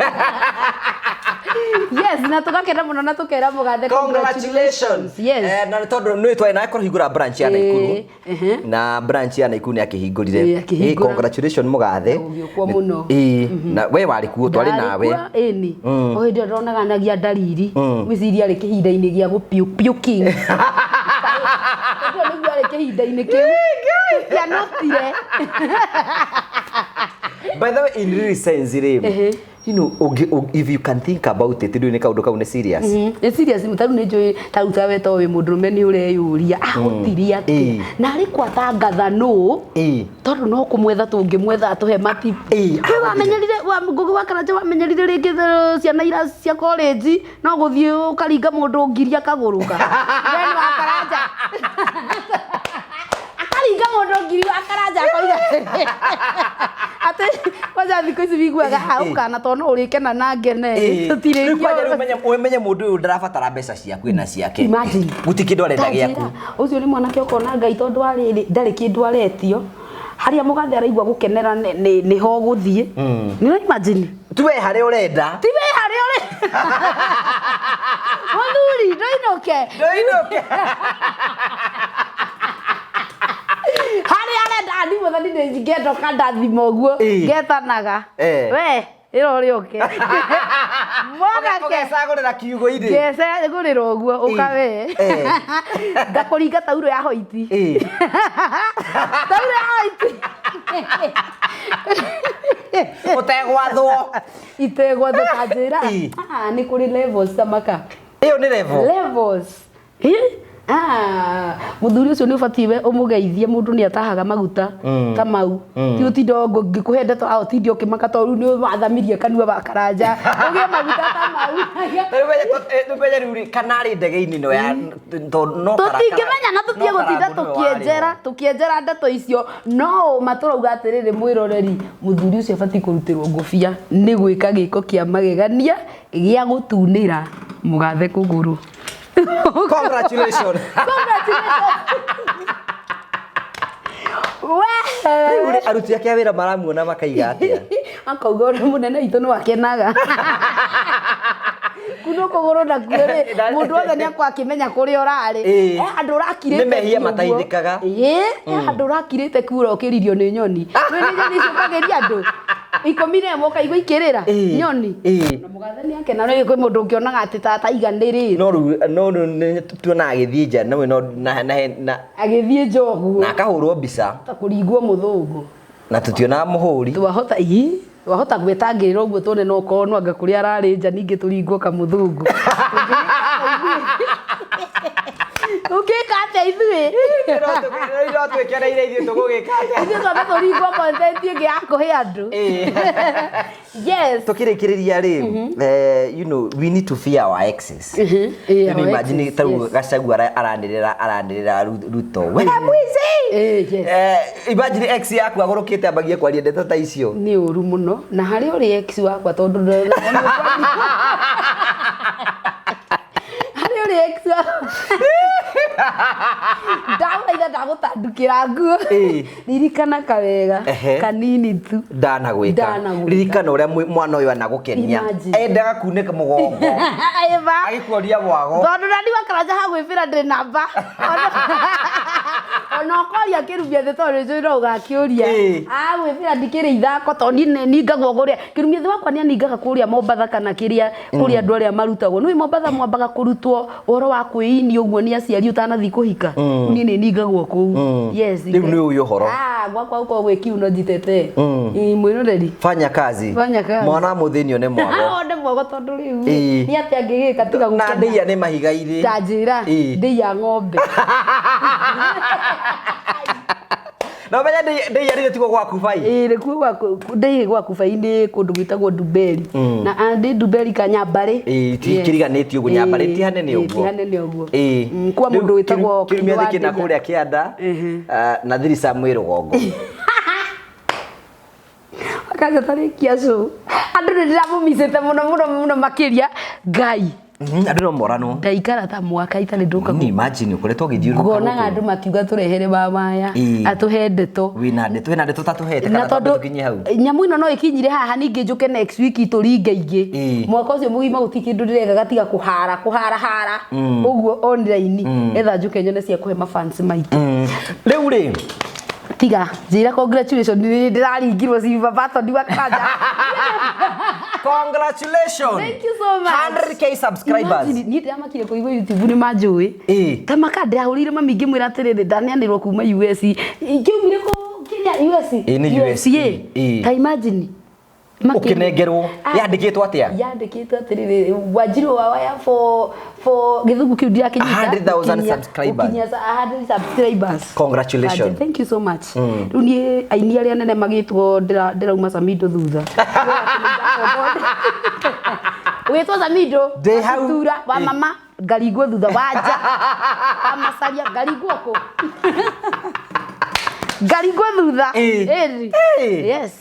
Yes, na tũgakena mũno na tũkera mũgathe Congratulations. Yes. Na nĩ tondũ nĩ twarĩ nawe kũhingũra branch ya Naikuru. Ĩ, ehe. Na branch ya Naikuru nĩ akĩhingũrire. Ĩ, akĩhingũra. Ĩ, congratulations mũgathe. Na gũgĩũkwo mũno. Ĩ, na we warĩ kuo, twarĩ nawe. Ndarĩ kuo, ĩni. O hĩndĩ ĩyo ndonaga nagia ndariri. Ngwĩciria arĩ kĩhinda-inĩ gĩa puking. Ũguo nĩguo arĩ kĩhinda-inĩ kĩu. Kĩanũtire. By the way, in real sense rĩ, Ehe. you know, if you can think about it, ndũĩ nĩ kaũndũ kau nĩ serious. Nĩ serious, ta rĩu nĩ njũĩ, ta rĩu ta we to wĩ mũndũrũme nĩ ũreyũria, ahotire atĩa? Ĩ. Na arĩ kwatangatha nũ? Ĩ. Tondũ no kũmwetha tũngĩmwetha atũhe matibu. Ĩ, We ahotire. wamenyerire, Ngũgĩ wa Karanja wamenyerire rĩngĩ ciana ira cia college, no gũthiĩ ũkaringa mũndũ ngiri akagũrũka. We nĩ wa Karanja. Akaringa mũndũ ngiri wa Karanja akoiga atĩrĩ. Atĩ kwanza thikũ ici wiguaga ha ũkana tondũ no ũrĩkena na ngene. Ĩ. Tũtirĩ Rĩu kwanja ngĩoro. rĩu ũmenye mũndũ ũyũ ndarabatara mbeca ciaku ena ciake. Imagine. Gũtirĩ kĩndũ arenda Ta gĩaku. njĩra, ũcio nĩ mwanake ũkona Ngai tondũ arĩ ndarĩ kĩndũ aretio. Harĩa mũgathe araigua gũkenera nĩho ũgũthiĩ. Nĩ ũra imagine? Ti we harĩa ũrenda. Ti we harĩa ũrĩ. Mũthuri, ndũinũke. Ndũinũke. Harĩa arenda, ani mũthani nĩ ngenda ũkandathima ũguo. Ĩ. Ngetanaga. Eh. We, ĩra ũrĩa ũke. Mwanake. Ũgecagũrĩra kiugo-inĩ. Ngecagũrĩra ũguo, ũka we. Eh. Ngakũringa taurũ ya hoiti. Ĩ. Taurũ ya hoiti. Ũtegwathwo. Itegwathwo ta njĩra. Ĩ. Ah, nĩ kũrĩ levels ta maka. Ĩyo nĩ level. Levels. Ĩ? Ah, mũthuri ũcio nĩ ũbatiĩ we ũmũgeithie, mũndũ nĩ atahaga maguta ta mau. Ti ũtinda ngĩkũhe ndeto ah, ũtinde ũkĩmaka tondũ rĩu nĩ wathamirie kanua wa Karanja. Ũgĩe maguta ta mau. Rĩu menye rĩu rĩ, kana arĩ ndege-inĩ ĩno ya tondũ no Tũtingĩmenya na tũtige no gũtinda Karangũ nĩwe warĩ ho. tũkĩenjera ndeto icio. No ma tũrauga atĩrĩrĩ mwĩroreri, mũthuri ũcio abatiĩ kũrutĩrwo ngũbia nĩ gwĩka gĩko kĩa magegania gĩa gũtunĩra mũgathe kũgũrũ. Congratulations. Congratulations. We. Rĩu rĩ, aruti ake a wĩra maramuona makaiga atĩa? Akauga ũrĩa mũnene witũ nĩ wakenaga. Kunwo kũgũrũ nakuo rĩ, mũndũ wothe nĩ akorwo akĩmenya kũrĩa ũrarĩ. Ĩĩ. He handũ ũrakirĩte Nĩ mehia ki ũguo. matahithĩkaga. Ĩĩ, he handũ ũrakirĩte ki ũrokĩririo nĩ nyoni. Nĩ nyoni icũkagĩria andũ 11 ũkaigua ikĩrĩra. Ĩĩ. Nyoni. Ĩĩ. Na mũgathe nĩ akena nĩ kwĩ mũndũ ũngĩonaga atĩ ta taiganĩrĩte. No rĩu nĩ tuonaga agĩthiĩ nja na no na na na Agĩthiĩ nja ũguo. na akahũrwo mbica Ta kũringwo mũthũngũ. na tutionaga mũhũri. Twahota ii twahota gwĩtangĩrĩra ũguo tuone no korwo no anga kũrĩa ararĩ nja ningĩ tũringwo kamũthũngũ. Tũngĩka atĩa ithuĩ? No twĩkeneire ithuĩ tũgũgĩka atĩa? Ithuĩ twambe tũringwo content ĩngĩ ya kũhe andũ. Ĩĩ. Yes. Tukĩrĩkĩrĩria rĩ, we need to fear our exes. Ĩĩ, You know, our imagine exes, ta rĩu yes. Gachagua aranĩrĩra Ruto, we mwizi. Ĩĩ, yes. Imagine ex yaku agũrũkĩte ambagie kwaria ndeto ta icio. Nĩ ũru mũno na harĩ ũrĩ ex wakwa tondũ harĩ ũrĩ ex wakwa ndagũthaitha ndagũtandukĩra nguo. Ĩĩ. Ririkana kawega Ehe. kanini tu. Ndanagwĩka. Ndanagwĩka. Ririkana ũrĩa mwana ũyũ anagũkenia. Imagine. Endaga kunĩka mũgongo. Ĩba. Agĩkuoria mwago. Tondũ nani wa Karanja hagwĩbĩra ndĩ namba ona ũkoria kĩrumia thĩ tondũ nĩnjũĩ no ũgakĩũria. Ĩĩ. Agwĩbĩra ndikĩrĩ ithako tondũ niĩ ningagwo kũrĩa kĩrumia thĩ wakwa nĩaningaga kũrĩa Mombatha kana kĩrĩa kũrĩa andũ arĩa marutagwo. Nĩũĩ Mombatha mwambaga kũrutwo ũhoro wa kwĩinia ũguo nĩ aciari ũtanathiĩ kũhika. Niĩ nĩ ningagwo kũu. Yes. Rĩu nĩ ũĩ ũhoro. Ah, gwakwa gũkoragwo gwĩ kiuno njitetee. Ĩĩ, mwĩroreri. Fanya kazi. Fanya kazi. Mwana wa mũthĩnio nĩ mwago. One mwago tondũ rĩu Ĩĩ. nĩ atĩa angĩgĩka tiga Na gũkena. ndĩia nĩ mahiga-irĩ. Ta njĩra Ĩĩ. ndĩia ng'ombe. Na ũmenye ndĩia rĩrĩ tiguo gwaku bai. Ĩĩ nĩkuo gwaku ndĩi gwaku bai nĩ kũndũ gwĩtagwo Ndumberi. Na ndĩ Ndumberi ka Nyambarĩ. Ĩĩ, ti kĩriganĩtie ũguo, Nyambarĩ ti hanene Ĩĩ, ũguo. ti hanene ũguo. Ĩĩ. Kwa Rĩu mũndũ wĩtagwo kĩrumia Kinyua thĩ kĩna Ndĩia. kũrĩa kĩanda na thirica mwĩ rũgongo. Wakanja tarĩkia cũ. Andũ nĩ ndĩramũmicĩte mũno mũno mũno makĩria. Ngai. Andũ no moranwo. Ndaikara ta mwaka itarĩ ndoka Ni imagine ũkoretwo ũgĩthiũrũrũka ngonaga gũkũ. andũ makiuga tũrehere mamaya Ĩĩ. atũhe ndeto. Wĩna ndeto, wĩna ndeto tatũhete Na kana twambe tondũ tũkinyie hau. nyamũ ĩno no ĩkinyire haha ningĩ njũke next week tũringe ingĩ. Ĩĩ. Mwaka ũcio mũgima gũtirĩ kĩndũ ndĩreka gatiga kũhara kũhara hara ũguo online etha njũke nyone cia kũhe mafans maitũ. Rĩu rĩ, Tiga njĩra congratulations nĩ ndĩraringirwo silver button wa Karanja. Congratulations. Thank you so much. 100K subscribers. Imagine, niĩ ndĩramakire kũigua YouTube nĩ manjũĩ. Ĩĩ. Ta maka ndĩrahũrĩire mami ngĩmwĩra atĩrĩrĩ ndaneanĩrwo kuma US. Kĩumire kũ Kenya US. Ĩĩ, nĩ US. USA. Ĩĩ. Ta imagine. Ũkĩnengerwo. Yandĩkĩtwo atĩa? Yandĩkĩtwo atĩrĩrĩ Wanjiru wa waya for gĩthũngũ kĩu ndirakĩnyita. 100,000 subscribers. Gũkinyia 100 subscribers. Congratulations. Thank you so much. Rĩu niĩ aini arĩa anene magĩtwo ndĩrauma Samido thutha. Wĩtwo Samido. Ndĩ hau. Tura wa Ĩ. mama ngaringwo thutha wanja wa Macaria ngaringwo kũ ngaringwo thutha. Ĩ. Ĩni. Ĩ. Yes.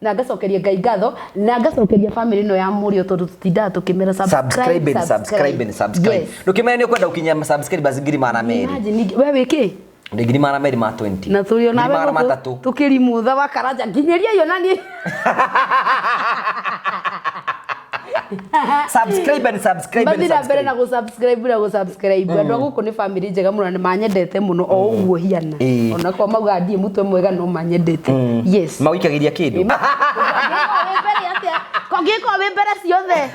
Na ngacokeria Ngai ngatho na ngacokeria family ĩno ya mũrĩo tondũ tũtindaga tũkĩmera Subscribe and subscribe and subscribe. Yes. Ndũkĩmenya nĩ ũkwenda gũkinyia subscribers 200,000. Imagine, we wĩ kĩ? Ndĩ 220,000. Na tũrĩ ona Ngiri magana matatũ. tũkĩrimũtha wa Karanja nginyĩria iyo na niĩ. Subscribe and subscribe and Mathiĩ na mbere na subscribe. gũ-subscribe na gũ-subscribe. Andũ a gũkũ nĩ family njega mũno na nĩ manyendete mũno o ũguo hiana. Ĩĩ. Ona korwo maugaga ndirĩ mũtwe mwega no manyendete. Yes. Magũikagĩria kĩndũ. Kũngĩkorwo wĩ mbere ciothe.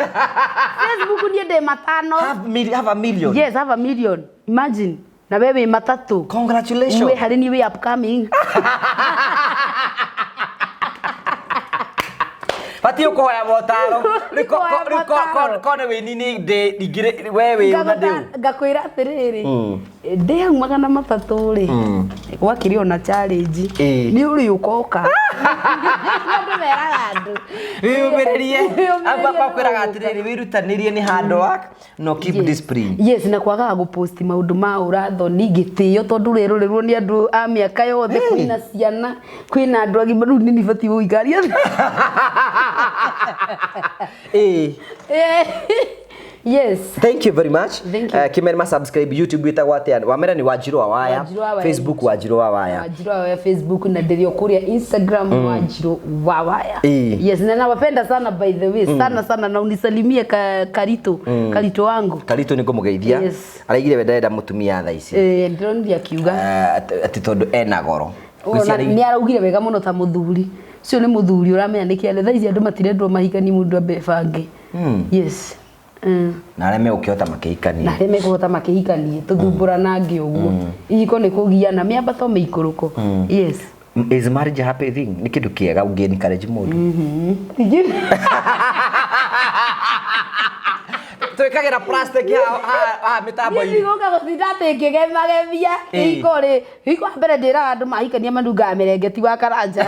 Facebook niĩ ndĩ matano. Half a million. Yes, half a million. Imagine. Na we wĩ matatũ. Congratulations. Wĩ harĩ niĩ wĩ upcoming. Batiĩ ũkũhoya motaro. Rĩu Kũhoya motaro. ko nĩ wĩini ndĩ ingĩrĩ we wĩ na ndĩ ũ. Ngakwĩra atĩrĩrĩ ndĩ hau 300 rĩ gwakĩrĩ ona challenge Ĩĩ. nĩ ũrĩ ũkoka. Andũ meraga andũ Wĩyũmĩrĩrie. Wĩyũmĩrĩrie Makwĩraga nĩ ũgũka. atĩrĩrĩ wĩrutanĩrie nĩ hard work no keep Yes. discipline. Yes, na kwagaga gũposti maũndũ ma ũrathoni ngĩtĩo tondũ rĩrorerwo nĩ andũ a mĩaka yothe kwĩna ciana kwĩna andũ agima rĩu nĩ nibatiĩ gũikaria Ĩĩ. Yes. Thank you very much. Thank you. Kimere ma subscribe YouTube itagwo atia? Wamera ni Wanjiru wa Waya. Wanjiru wa Waya. Facebook Wanjiru wa Waya. Wanjiru wa Waya Facebook na ndĩrĩ o kũrĩa Instagram Wanjiru wa Waya. Ĩĩ. Yes, na nawapenda sana by the way, sana sana, na unisalimie Karito, Karito wangu. Karito nĩ ngũmũgeithia. Yes. Araigire we ndarenda mũtumia thaa ici. Eh, ndĩronire akiuga. Atĩ tondũ ena goro. Ona nĩ araugire wega mũno ta mũthuri. Ũcio nĩ mũthuri ũramenya nĩkĩ arĩ. Thaa ici andũ matirendwo mahikani mũndũ ambe bange. Yes. Na arĩa megũkĩhota makĩhikanie. Na arĩa mekũhota makĩhikanie tũthumbũranange ũguo. Ihiko nĩ kũgiana mĩambato mĩikũrũko. Yes. Is marriage a happy thing? Nĩ kĩndũ kĩega ũngĩ encourage mũndũ. Twĩkagĩra plastic haha mĩtambo-inĩ. Niĩ ndigũka gũtinda atĩ ngĩgemagemia kĩhiko rĩ. Kĩhiko wa mbere ndĩraga andũ mahikania manungaga mĩrengeti wa karanja.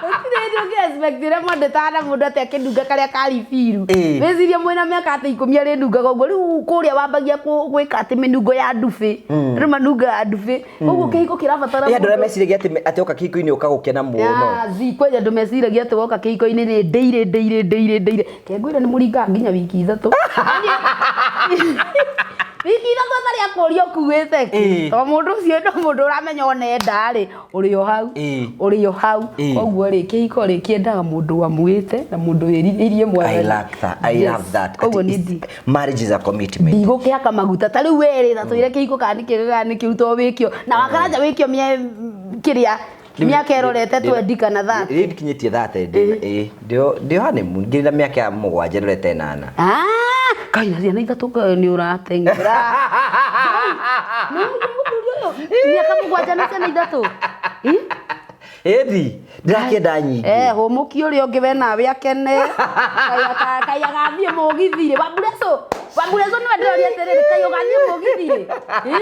Gũtirĩ hĩndĩ ũngĩ expect ũrĩa mwendetana na mũndũ atĩ akĩnunga karĩa ka refill. Wĩcirie mwĩna mĩaka atĩ 10 arĩnungaga ũguo. Rĩu kũrĩa wambagia gwĩka atĩ mĩnungo ya ndubĩ. Andũ manungaga ndubĩ. Koguo kĩhiko kĩrabatara Ĩ andũ arĩa mũndũ- meciragia atĩ oka kĩhiko-inĩ ũka gũkena mũno. Ya, zi kwĩ andũ meciragia atĩ woka kĩhiko-inĩ nĩ ndĩire ndĩire ndĩire ndĩire. Kengwĩra nĩ mũringaga nginya wiki 3. Wiki 3 atarĩ akũria ũkuĩte kĩ. Tondũ mũndũ ũcio no mũndũ ũramenya ona enda rĩ, ũrĩ o hau. Ũrĩ o hau. Koguo rĩ, kĩhiko rĩ kĩendaga mũndũ wamwĩte na mũndũ wĩrirĩirie mwathani. I like that. I Yes. love that. Koguo Ati nĩ marriage is a commitment. Ndigũkĩhaka maguta ta rĩu werĩ na twĩre kĩhiko kana nĩ kĩega kana nĩ kĩũru tondũ wĩkio na wakaranja wĩkio kĩrĩa mĩaka ĩrorete 20 kana 30. Rĩu ndikinyĩtie 30, ĩĩ, ndĩ honeymoon, ngĩrĩ na mĩaka ya 7 ndorete 8. Kai na ciana 3 nĩ ũrateng'era. Mĩaka 7 na ciana 3. Ĩ? Ĩthi, ndĩrakĩenda nyingĩ. Hũmũki ũrĩa ũngĩ we nawe akene. Kai agathiĩ mũgithi rĩ. Wambureco, Wambureco nĩwe ndĩroria atĩrĩrĩ, kai ũgathiĩ mũgithi rĩ. Ĩ?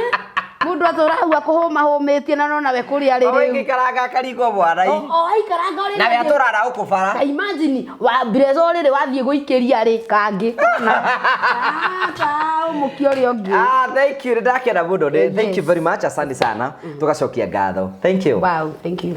Mũndũ atũra hau akũhũmahũmĩtie na no nawe kũrĩa rĩ O rĩu. ĩngĩikaranga akarigwo mwana. O aikaranga ũrĩ Nawe na- atũrara gũkũ bara. Ta imagine, wa Mbureco rĩrĩ wathiĩ gũikĩria rĩ kangĩ. Ta ũmũki ũrĩa ũngĩ. Thank you, nĩndakena mũno. Thank you Yes. very much, asante sana. Tũgacokia ngatho. Thank you. Wow, thank you.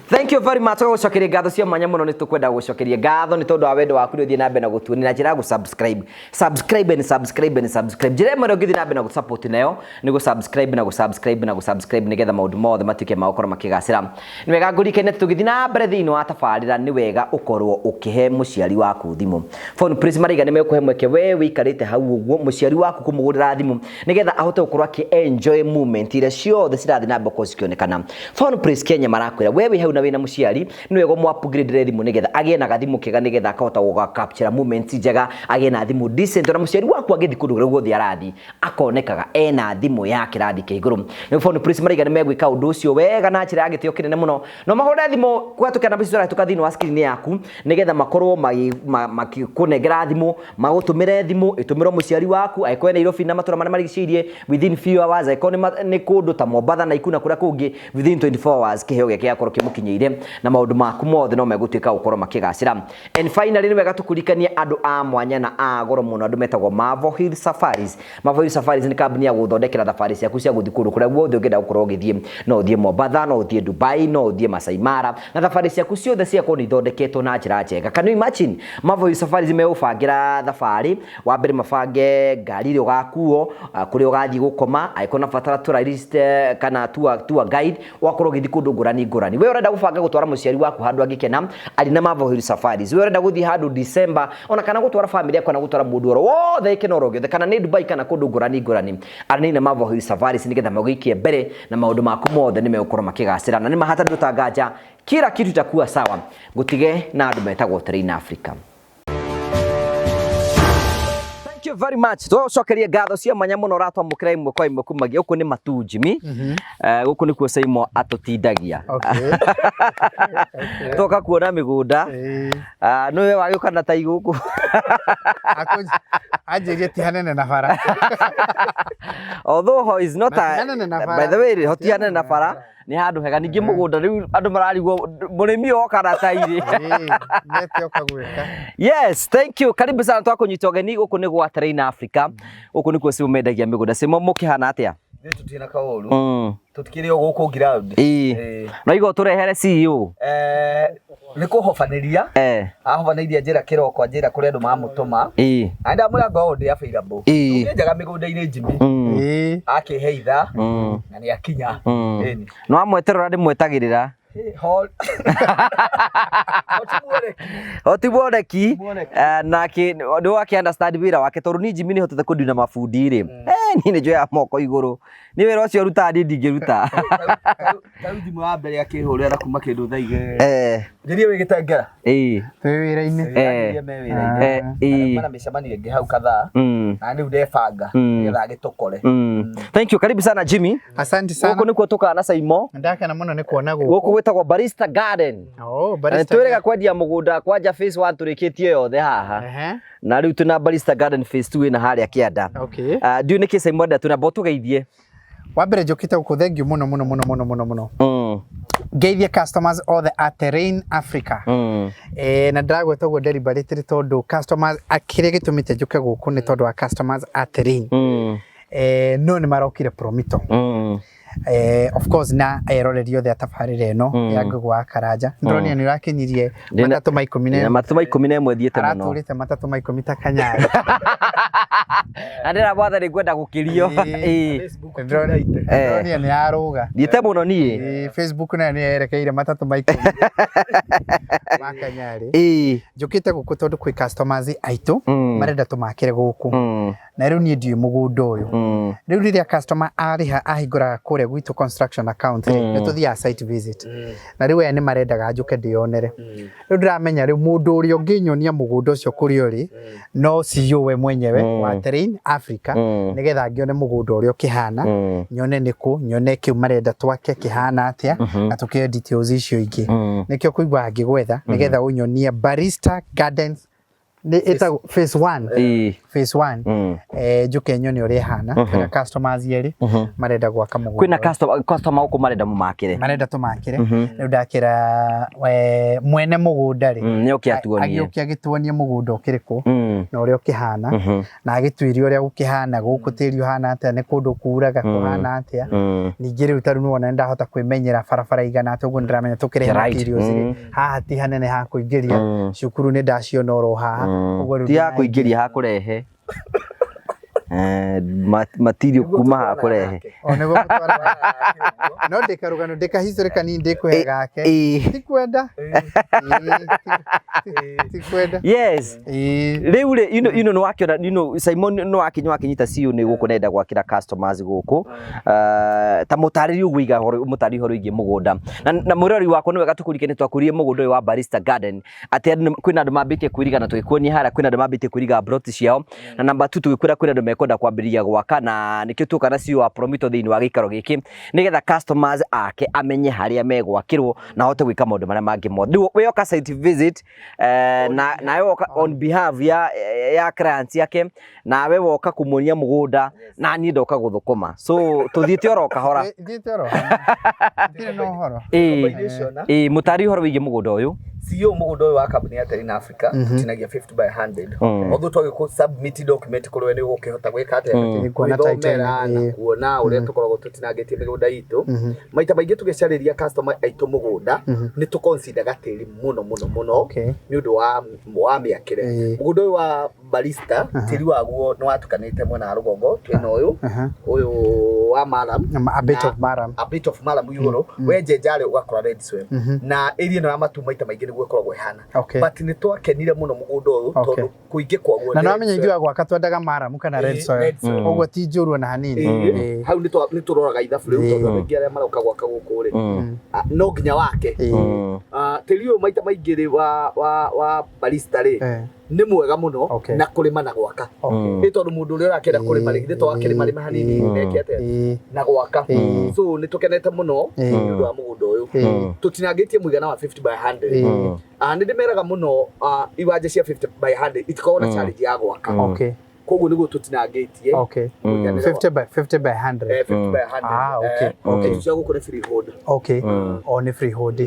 Thank you very much. Tũgũcokeria ngatho cia mwanya mũno, nĩ tũkwenda gũcokeria ngatho nĩ tondũ wa wendo waku nĩ ũthiĩ na mbere na gũtuonia na njĩra ya gũ-subscribe. Subscribe and subscribe and subscribe. Njĩra ĩmwe ĩrĩa ũngĩthiĩ na mbere na gũ-support nayo nĩ gũ-subscribe na gũ-subscribe na gũ-subscribe nĩgetha maũndũ mothe matuĩke ma gũkorwo makĩgacĩra. Nĩ wega ngũririkanie atĩ tũgĩthiĩ na mbere thĩinĩ wa tabarĩra nĩ wega ũkorwo ũkĩhe mũciari waku thimũ. Phone Prince maraiga nĩ mekũhe mweke we wĩikarĩte hau ũguo mũciari waku kũmũgũrĩra thimũ nĩgetha ahote gũkorwo akĩ enjoy moment iria ciothe cirathiĩ na mbere gũkorwo cikĩonekana. Phone Prince Kenya marakwĩra we wĩ hau na wĩna mũciari nĩ wega ũmũ upgrade thimũ nĩgetha agĩe na gathimũ kega nĩgetha akahota gũga capture moments njega, agĩe na thimũ decent, ona mũciari waku agĩthiĩ kũndũ kũrĩa guothe arathiĩ akonekaga ena thimũ ya kĩrathi kĩa igũrũ. Nĩ Phone Prince maraiga nĩ megwĩka ũndũ ũcio wega na njĩra ya gĩtĩo kĩnene mũno. No mahũre thimũ kũhetũkĩra namba icio cirahĩtũka thĩinĩ wa screen yaku nĩgetha makorwo makĩkũnengera thimũ, magũtũmĩre thimũ ĩtũmĩrwo mũciari waku angĩkorwo e Nairobi na matũra marĩa marigicĩirie within few hours, angĩkorwo nĩ kũndũ ta Mombatha na Nakuru na kũrĩa kũngĩ within 24 hours kĩheo gĩake gĩgakorwo kĩmũkinyĩire na maũndũ maku mothe no megũtuĩka gũkorwo makĩgacĩra. And finally nĩ wega tũkũririkanie andũ a mwanya na a goro mũno, andũ metagwo Marvel Hill Safaris. Marvel Hill Safaris nĩ kambuni ya gũthondekera thabarĩ ciaku cia gũthiĩ kũndũ kũrĩa guothe ũngĩenda gũkorwo ũgĩthiĩ. No ũthiĩ Mombatha, no ũthiĩ Dubai, no ũthiĩ Masai Mara, na thabarĩ ciaku ciothe cigakorwo nĩ ithondeketwo na njĩra njega. Can you imagine? Marvel Hill Safaris megũbangĩra thabarĩ, wa mbere mabange ngari ĩrĩa ũgakuo, kũrĩa ũgathiĩ gũkoma, angĩkorwo na batara tourist kana tour guide, ũgakorwo ũgĩthiĩ kũndũ ngũrani ngũrani. We ũrenda gũbanga gũtwara mũciari waku handũ angĩkena, arĩ na Marvel Hill Safaris. We ũrenda gũthiĩ handũ December, ona kana gũtwara family yaku, kana gũtwara mũndũ oro wothe gĩkeno oro gĩothe, kana nĩ Dubai kana kũndũ ngũrani ngũrani, arĩ na Marvel Hill Safaris nĩgetha magũikie mbere na maũndũ maku mothe nĩ megũkorwo makĩgacĩra. Na nĩ mahatarĩ ndũtanganja, kila kitu itakuwa sawa. Ngũtige na andũ metagwo Terrain Africa. Thank you very much. Tũcokerie ngatho cia mwanya mũno ũratwamũkĩra ĩmwe kwa ĩmwe kumagia gũkũ nĩ Matu Jimmy. Gũkũ nĩkuo Saimo atũtindagia. Toka kuona mĩgũnda. Nĩwe wagĩũka na tai gũkũ. Anjĩrie ti hanene na bara. Although ho is not Na a ti hanene na bara. By the way, ho ti hanene na bara. Nĩ handũ hega. Ningĩ mũgũnda rĩu andũ mararigwo mũrĩmi oka na tairĩ. Nete oka gwĩka. Yes, thank you. Karibu sana twakũnyita ũgeni gũkũ nĩ gwa Terrain Africa. Gũkũ nĩkuo Simo mendagia mĩgũnda. Simo mũkĩhana atĩa? Ithuĩ tũtirĩ na kaũru. Tũtikĩrĩ o gũkũ ground. No igua tũrehere CEO. Nĩ kũhobanĩria. Ahobanĩirie njĩra kĩroko, anjĩra kũrĩ andũ mamũtũma. Na ndamwĩra ngoragwo ndĩ available. Ũngĩnjaga mĩgũnda-inĩ Jimmy. Akĩhe ithaa na nĩ akinya. Ĩni. No amweterera ndĩmwetagĩrĩra. Hol. Oti muoreki. Oti mwoneki. Mwoneki. Nake nĩ wake understand wĩra wake tondũ niĩ Jimmy nĩ hotete kũndina mabundi rĩ. Niĩ nĩ njoyaga moko igũrũ. Nĩ wĩra ũcio rutaga niĩ ndingĩruta. Ta rĩu thimũ ya mbere akĩhũrĩra na kuma kĩndũ thaa igĩrĩ. Njĩrie wĩ Gĩtengera. Twĩ wĩra-inĩ. Anjĩrie me wĩra-inĩ. Mana mĩcemanio ĩngĩ hau kadhaa. Na rĩu ndebanga nĩgetha agĩtũkore. Thank you. Karibu sana Jimmy. Asante sana. Gũkũ nĩkuo tũkaga na Saimo. Ndakena mũno nĩ kuona Gũkũ gũkũ. gwĩtagwo Barista Garden. Oh, Na barista. twĩrĩga kwendia mũgũnda kwanja phase 1 tũrĩkĩtie yothe haha. Na rĩu twĩna Barista Garden phase 2 ĩna harĩa kĩanda. Ndiũĩ nĩkĩ Saimo enda twĩna mbo tũgeithie. Wa mbere njũkĩte gũkũ thank you mũno mũno mũno mũno mũno mũno. Ngeithie customers othe a Terrain Africa. Na ndĩragweta ũguo deliberately tondũ customers kĩrĩa gĩtũmĩte njũke gũkũ nĩ tondũ wa customers a Terrain. No nĩ marokire Promito. Of course na eroreri othe a tabarĩra ĩno ya Ngũgũ wa Karanja. Ndĩronire nĩ ũrakinyirie matatũ ma ikũmi na Na ĩmwe. matatũ ma 11 thiĩte mũno. Aratũrĩte matatũ ma 10 ta kanyarĩ. Na ndĩra mwathani ngwenda gũkĩrio. Ndĩronire nĩ yarũga. Thiĩte mũno niĩ. Facebook nayo nĩ yerekeire matatũ ma 10 ma kanyarĩ. Njũkĩte gũkũ tondũ kwĩ customers aitũ marenda tũmakĩre gũkũ. Na rĩu niĩ ndiũĩ mũgũnda ũyũ. Rĩu rĩrĩa customer arĩha ahingũraga kũrĩa gwitũ construction account rĩ, nĩ tũthiaga site visit. Na rĩu aya nĩ marendaga njũke ndĩyonere. Rĩu ndĩramenya rĩu mũndũ ũrĩa ũngĩnyonia mũgũnda ũcio kũrĩa ũrĩ, no CEO we mwenyewe wa Terrain Africa, nĩgetha ngĩone mũgũnda ũrĩa ũkĩhana, nyone nĩkũ, nyone kĩu marenda twake kĩhana atĩa, na tũkĩoe details icio ingĩ. Nĩkĩo kũigua ngĩgwetha, nĩgetha ũnyonie Barista Gardens nĩ ĩtagwo phase 1. Phase 1. Njũke nyone ũrĩa ĩhana. Kwĩna customers erĩ marenda gwaka mũgũnda. Kwĩna customer gũkũ marenda mũmakĩre. Marenda tũmakĩre. Rĩu ndakĩra mwene mũgũnda rĩ, Nĩ oke atuonie. Agĩũke agĩtuonie mũgũnda ũkĩrĩ kũ na ũrĩa ũkĩhana, na agĩtuĩrie ũrĩa gũkĩhana gũkũ, tĩri ũhana atĩa, nĩ kũndũ kuraga kũhana atĩa. Ningĩ rĩu ta rĩu nĩwona nĩndahota kwĩmenyera barabara igana atĩa, ũguo nĩndĩramenya tũkĩrehe materials rĩ, haha ti hanene ha kũingĩria, cukuru nĩ ndaciona oro haha. Ũguo rĩu Ti ha kũingĩria, ha kũrehe. Material kuma ha kũrehe. O nĩguo gũtwara. No ndĩkarũgano ndĩkahistory kanini ndĩkũhe gake. Ti kwenda. Ti kwenda. Yes. Rĩu rĩ, ino nĩ wakĩona, Simon nĩ wakinya wakinyita CEO nĩ gũkũ nenda gwakĩra customers gũkũ. Ta mũtarĩrie ũguo iga ũhoro, mũtarĩrie ũhoro wĩgiĩ mũgũnda. Na mwĩroreri wakwa nĩ wega tũkũririkanie twakũririe mũgũnda ũyũ wa Barista Garden. Atĩ andũ kwĩna andũ mambĩtie kwĩriga na tũgĩkuonia harĩa kwĩna andũ mambĩtie kwĩriga plot ciao. Na namba 2 tũgĩkwĩra kwĩna andũ mekwenda kwambĩrĩria gwaka, na nĩkĩo tuoka na CEO wa Promito thĩinĩ wa gĩikaro gĩkĩ nĩgetha customers ake amenye harĩa megwakĩrwo na ahote gwĩka maũndũ marĩa mangĩ mothe. Rĩu we oka site visit, na we woka on behalf ya clients yake, nawe woka kũmuonia mũgũnda, na niĩ ndoka gũthũkũma. So tũthiĩte oro kahora. Thiĩte oro. Ndirĩ na ũhoro. Mũtarĩrie ũhoro wĩgiĩ mũgũnda ũyũ. CEO mũgũnda ũyũ wa kambuni ya Terrain Africa tũtinagia 50 by 100. Although twagĩkũ submit document kũrĩ we nĩ ũgũkĩhota gwĩka atĩa? Kuona title Gwĩthomera na kuona ũrĩa tũkoragwo tũtinangĩtie mĩgũnda itũ. Maita maingĩ tũgĩcarĩria customer aitũ mũgũnda nĩ tũconsideraga tĩri mũno mũno mũno nĩ ũndũ wa mĩakĩre. Mũgũnda ũyũ wa Barista tĩri waguo nĩ watukanĩte mwena wa rũgongo, twĩna ũyũ ũyũ wa Maram, A bit of Maram, a bit of Maram igũrũ, wenje njarĩ ũgakora red soil, na area ĩno ya matu maita maingĩ nĩguo ĩkoragwo ĩhana. But nĩ twakenire mũno mũgũnda ũyũ tondũ kũingĩ kwaguo na nĩwamenya ithuĩ a gwaka twendaga Maram kana red soil, ũguo ti njũru ona hanini. Hau nĩ tũroraga ithabu rĩu tondũ andũ aingĩ arĩa maroka gwaka gũkũ rĩ, no nginya wake. Tĩri ũyũ maita maingĩ rĩ wa Barista rĩ nĩ mwega mũno na kũrĩma na gwaka. Nĩ tondũ mũndũ ũrĩa ũrakĩenda kũrĩma rĩ, githĩ to akĩrĩma rĩma hanini neke atĩa na gwaka. So nĩ tũkenete mũno nĩ ũndũ wa mũgũnda ũyũ. Tũtinangĩtie mũigana wa 50 by 100. Nĩ ndĩmeraga mũno iwanja cia 50 by 100 itikoragwo na challenge ya gwaka. Koguo nĩguo tũtinangĩtie. 50 by 50 by 100. 50 by 100. Okay. Cia gũkũ nĩ freehold. Okay. O nĩ freehold.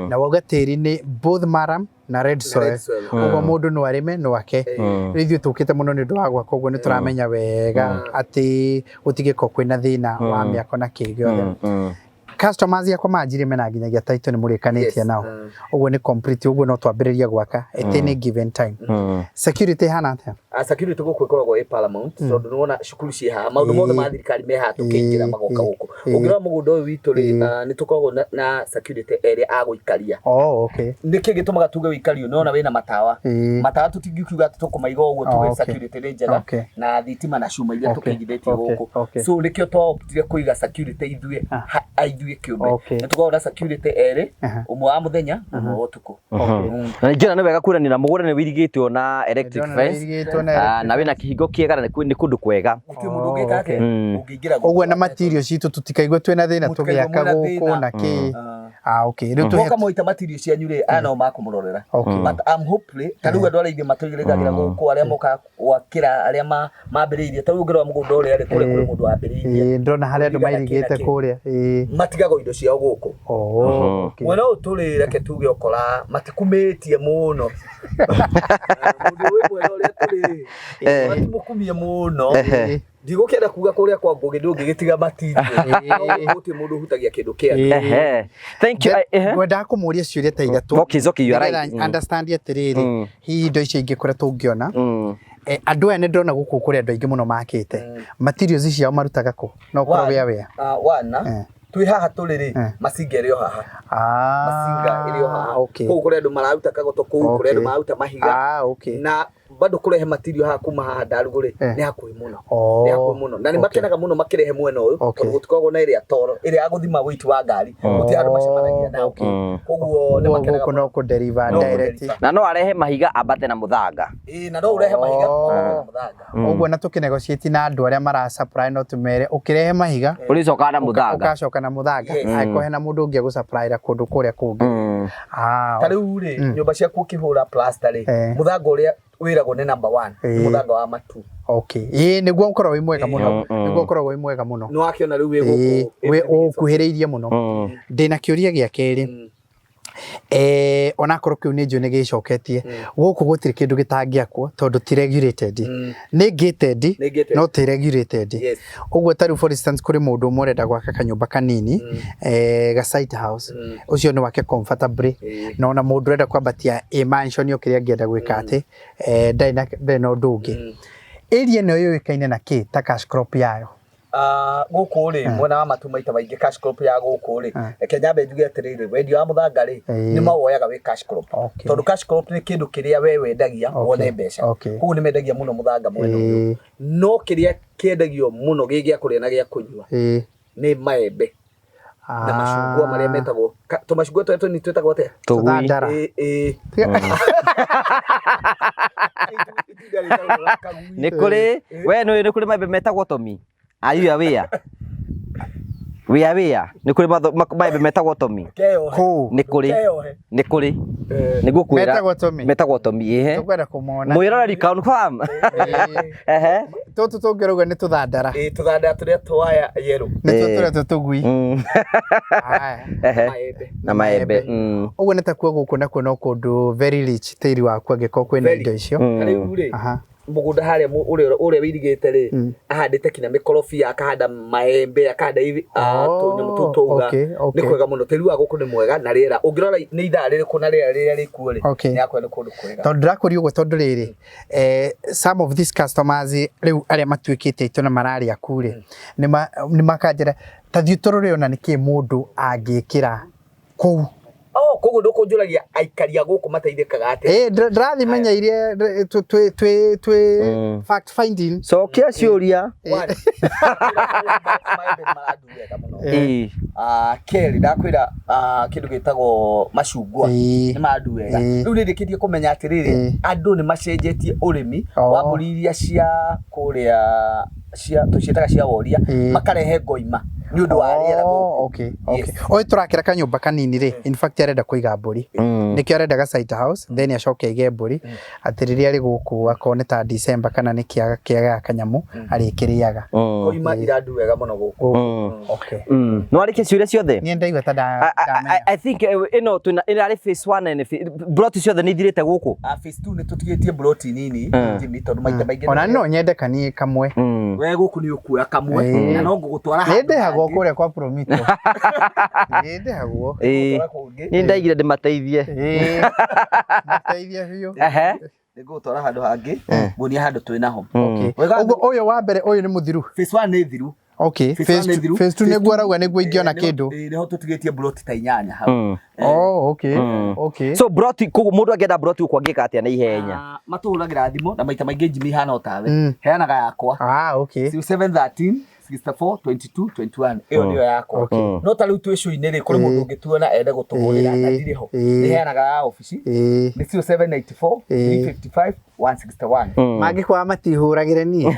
Na wauga tĩri nĩ both Maram na red soil. Ũguo mũndũ no arĩme no ake. Rĩu ithuĩ tũkĩte mũno nĩ ũndũ wa gwaka, ũguo nĩ tũramenya wega atĩ gũtigĩkorwo kwĩna thĩna wa mĩako na kĩ gĩothe. Customers yakwa manjire mena nginyagia title nĩ mũrĩkanĩtie Yes. nao. Ũguo nĩ complete, ũguo no twambĩrĩrie gwaka at any given time. Security ĩhana atĩa? Security gũkũ ĩkoragwo ĩ paramount, tondũ nĩwona cukuru ciĩ haha, maũndũ mothe ma thirikari me haha, tũkĩingĩra magoka gũkũ. Ũngĩrora mũgũnda ũyũ witũ rĩ, nĩ tũkoragwo na security erĩ a gũikaria. Oh, okay. Nĩkĩ gĩtũmaga tuge wĩikario? Nĩwona wĩna matawa. Matawa tũtingikiuga atĩ tũkũmaiga ũguo, tuge security nĩ njega na thitima na cuma iria tũkĩigithĩtie gũkũ. So nĩkĩo twaoptire kũiga security ithuĩ, ithuĩ kĩũmbe. Nĩ tũkoragwo na security erĩ, ũmwe wa mũthenya na ũmwe wa ũtukũ. Na ningĩ nĩ wega kuonania mũgũnda nĩ wĩirigĩtwo na electric Ndĩrona fence. wĩirigĩtwo na Na wĩna kĩhingo kĩega na nĩ kũndũ kwega. Gũtirĩ mũndũ ũngĩka atĩa, ũngĩingĩra gũkũ. Ũguo na material citũ tũtikaigue twĩna thĩna Mũtikaigwe tũgĩaka mwĩna gũkũ thĩna. na kĩ. Ah, okay. Rĩu tũhe Mwoka mwaita material cianyu rĩ, aya nao makũmũrorera. But I'm hopefully ta rĩu andũ arĩa aingĩ matũigĩrĩragĩra gũkũ, arĩa mokaga gwakĩra, arĩa mambĩrĩirie, ta rĩu ũngĩrora mũgũnda ũrĩa rĩ, kũrĩa kũrĩ mũndũ wambĩrĩirie. Ĩĩ, ndĩrona harĩa andũ Kũiga na kĩ na mairigĩte kĩ. kũrĩa. Ĩĩ. Matigagwo indo ciao gũkũ. Oh, okay. Mwena ũyũ tũrĩ, reke tuge ũkora matikumĩtie mũno. Mũndũ wĩ mwena ũrĩa tũrĩ rĩ, matimũkumie mũno. Ndigũkĩenda kuga kũrĩa kwa Ngũgĩ ndũngĩgĩtiga material. No gũtirĩ mũndũ ũhutagia kĩndũ kĩa andũ. Ehe. Thank you. Ehe. Ngwendaga kũmũria ciũria ta ithatũ. Okay, it's okay, you are right. Nĩgetha understand atĩrĩrĩ, hihi indo icio ingĩ kũrĩa tũngĩona. Andũ aya nĩ ndĩrona gũkũ kũrĩ andũ aingĩ mũno makĩte. Materials ciao marutaga kũ? No ũkorwo wĩ aware. Wana twĩ haha tũrĩ rĩ, macinga ĩrĩ o haha. Macinga ĩrĩ o haha. Kũu kũrĩ andũ mararuta kagoto, kũu kũrĩ andũ mararuta mahiga. Na bado kũrehe material haha kuma haha Ndarugũ rĩ, nĩ hakuhĩ mũno. Nĩ hakuhĩ mũno. Na nĩ makenaga mũno makĩrehe mwena ũyũ, tondũ gũtikoragwo na ĩrĩa toro, ĩrĩa ya gũthima weight wa ngari. Gũtirĩ handũ macemanagia nao. Koguo nĩ makenaga Gũkũ no kũ deliver No kũ direct. deliver. Na no arehe mahiga ambate na mũthanga. Ĩĩ, na no ũrehe mahiga ambate na mũthanga. Ũguo na tũkĩnegotiate na andũ arĩa mara supply no tũmere ũkĩrehe mahiga Ũrĩcokaga na mũthanga. ũgacoka na mũthanga, angĩkorwo hena mũndũ ũngĩ egũsupplyra kũndũ kũrĩa kũngĩ. Ta rĩu rĩ, nyũmba ciaku ũkĩhũra plaster rĩ, mũthanga ũrĩa wĩragwo nĩ number 1, nĩ mũthanga wa matu. Okay. Ĩĩ, nĩguo ũkoragwo wĩ mwega mũno. Nĩguo ũkoragwo wĩ mwega mũno. Nĩ wakĩona rĩu wĩ gũkũ. Wĩ ũkuhĩrĩirie mũno. Ndĩna kĩũria gĩa kerĩ. Onakorwo kĩu nĩ njũĩ nĩ gĩcoketie, gũkũ gũtirĩ kĩndũ gĩtangĩakwo tondũ ti regulated. Nĩ gated, no ti regulated. Ũguo ta rĩu for instance kũrĩ mũndũ ũmwe ũrenda gwaka kanyũmba kanini, ga site house, ũcio nĩ wake comfortably. Na ona mũndũ ũrenda kwambatia a mansion o kĩrĩa angĩenda gwĩka atĩ, ndarĩ na ũndũ ũngĩ. Area ĩno yũĩkaine na kĩ ta cash crop yayo? Gũkũ rĩ, mwena wa matu maita maingĩ cash crop ya gũkũ rĩ, reke nyambe njuge atĩrĩrĩ, wendia wa mũthanga rĩ, nĩ mawoyaga wĩ cash crop. Tondũ cash crop nĩ kĩndũ kĩrĩa we wendagia wone mbeca. Koguo nĩ mendagia mũno mũthanga mwena ũyũ. No kĩrĩa kĩendagio mũno gĩ gĩa kũrĩa na gĩa kũnyua nĩ maembe na macungwa marĩa metagwo tũmacungwa tũrĩa tũnini twĩtagwo atĩa? Tũgui. Tũthandara. Itunda rĩtagwo kagui. Nĩ kũrĩ we nĩ nĩ kũrĩ maembe metagwo Tomi. Are you aware? We are aware. Nĩ kũrĩ maembe metagwo Tomi. Keyohe. Kũ? Nĩ kũrĩ. Keyohe. Nĩ kũrĩ. Nĩguo kwĩra. Metagwo Tomi? Metagwo Tomi, ĩhe. Tũkwenda kũmona. Mwĩroreri confirm. Ehe. Tũtũ tũngĩrauga nĩ tũthandara. Ĩĩ, tũthandara tũrĩa twaya yellow. Nĩtuo tũrĩa tũtũgui. Haya. Ehe. Maembe. Na maembe. Ũguo nĩ takuo gũkũ nakuo no kũndũ very rich tĩri waku angĩkorwo kwĩna indo icio. Ta rĩu rĩ, mũgũnda harĩa ũrĩa wĩirigĩte rĩ, ahandĩte kinya mĩkorobia, akahanda maembe, akahanda tũnyamũ tũu twauga. Nĩ kwega mũno, tĩri wa gũkũ nĩ mwega na rĩera. Ũngĩrora nĩ ithaa rĩrĩkũ na rĩera rĩrĩa rĩkuo rĩ, nĩ hakuhĩ nĩ kũndũ kwega. Tondũ ndĩrakũria ũguo tondũ rĩrĩ, some of these customers rĩu arĩa matuĩkĩte aitũ na mararĩa ku rĩ, nĩ makanjĩra ta thiĩ tũrore ona nĩkĩ mũndũ angĩkĩra kũu. Oh, koguo ndũkũnjũragia aikari a gũkũ mateithĩkaga atĩa? Ĩĩ, ndĩrathimenya iria twĩ fact finding. Cokia ciũria. Maembe nĩ marandu wega mũno. Kerĩ ndakwĩra kĩndũ gĩtagwo macungwa nĩ marandu wega. Rĩu nĩ ndĩkĩtie kũmenya atĩrĩrĩ, andũ nĩ macenjetie ũrĩmi wa mbũri iria cia kũrĩa cia tũciĩtaga cia woria, makarehe ngoima nĩ ũndũ wa rĩera gũkũ. Ũyũ tũrakĩra kanyũmba kanini rĩ, in fact arenda kũiga mbũri. Nĩkĩo arenda ga site house, then acoke aige mbũri, atĩ rĩrĩa arĩ gũkũ akorwo nĩ ta December kana nĩ kĩaga kanyamũ arĩkĩrĩaga. Koima irandu wega mũno gũkũ. No arĩkie ciũria ciothe? Niĩ ndaigua ta ndamenya. I think ĩno twĩna ĩrarĩ phase 1 and plot ciothe nĩ ithirĩte gũkũ. Phase 2 nĩ tũtigĩtie plot nini, Jimmy, tondũ maita maingĩ Ona no nyende kanie kamwe. We gũkũ nĩ ũkuoya kamwe na no ngũgũtwara Nĩ ndĩhagwo kũrĩa kwa Promito. Nĩ ndĩhagwo. Nĩ ndaigire ndĩmateithie. Mateithie biũ. Nĩ ngũgũtwara handũ hangĩ, nguonia handũ twĩ naho. Ũguo ũyũ wa mbere ũyũ nĩ mũthiru. Phase 1 nĩ thiru. Okay. Phase 2 phase 2 nĩguo arauga nĩguo ingĩona kĩndũ. Nĩho tũtigĩtie broti ta inyanya hau. Oh, okay. Okay. So broti koguo mũndũ angĩenda broti gũkũ angĩka atĩa na ihenya? Matũhũragĩra thimũ na maita maingĩ Jimmy hana o tawe. Heanaga yakwa. Ah, okay. 0713 64 22 21 ĩyo nĩyo yakwa. No ta rĩu twĩ show-inĩ rĩ, kũrĩ mũndũ ũngĩtuona ende gũtũhũrĩra na ndirĩ ho. Nĩ heanaga ya obici. Nĩ 0794 355 161. Mangĩkwaga matihũragĩre niĩ.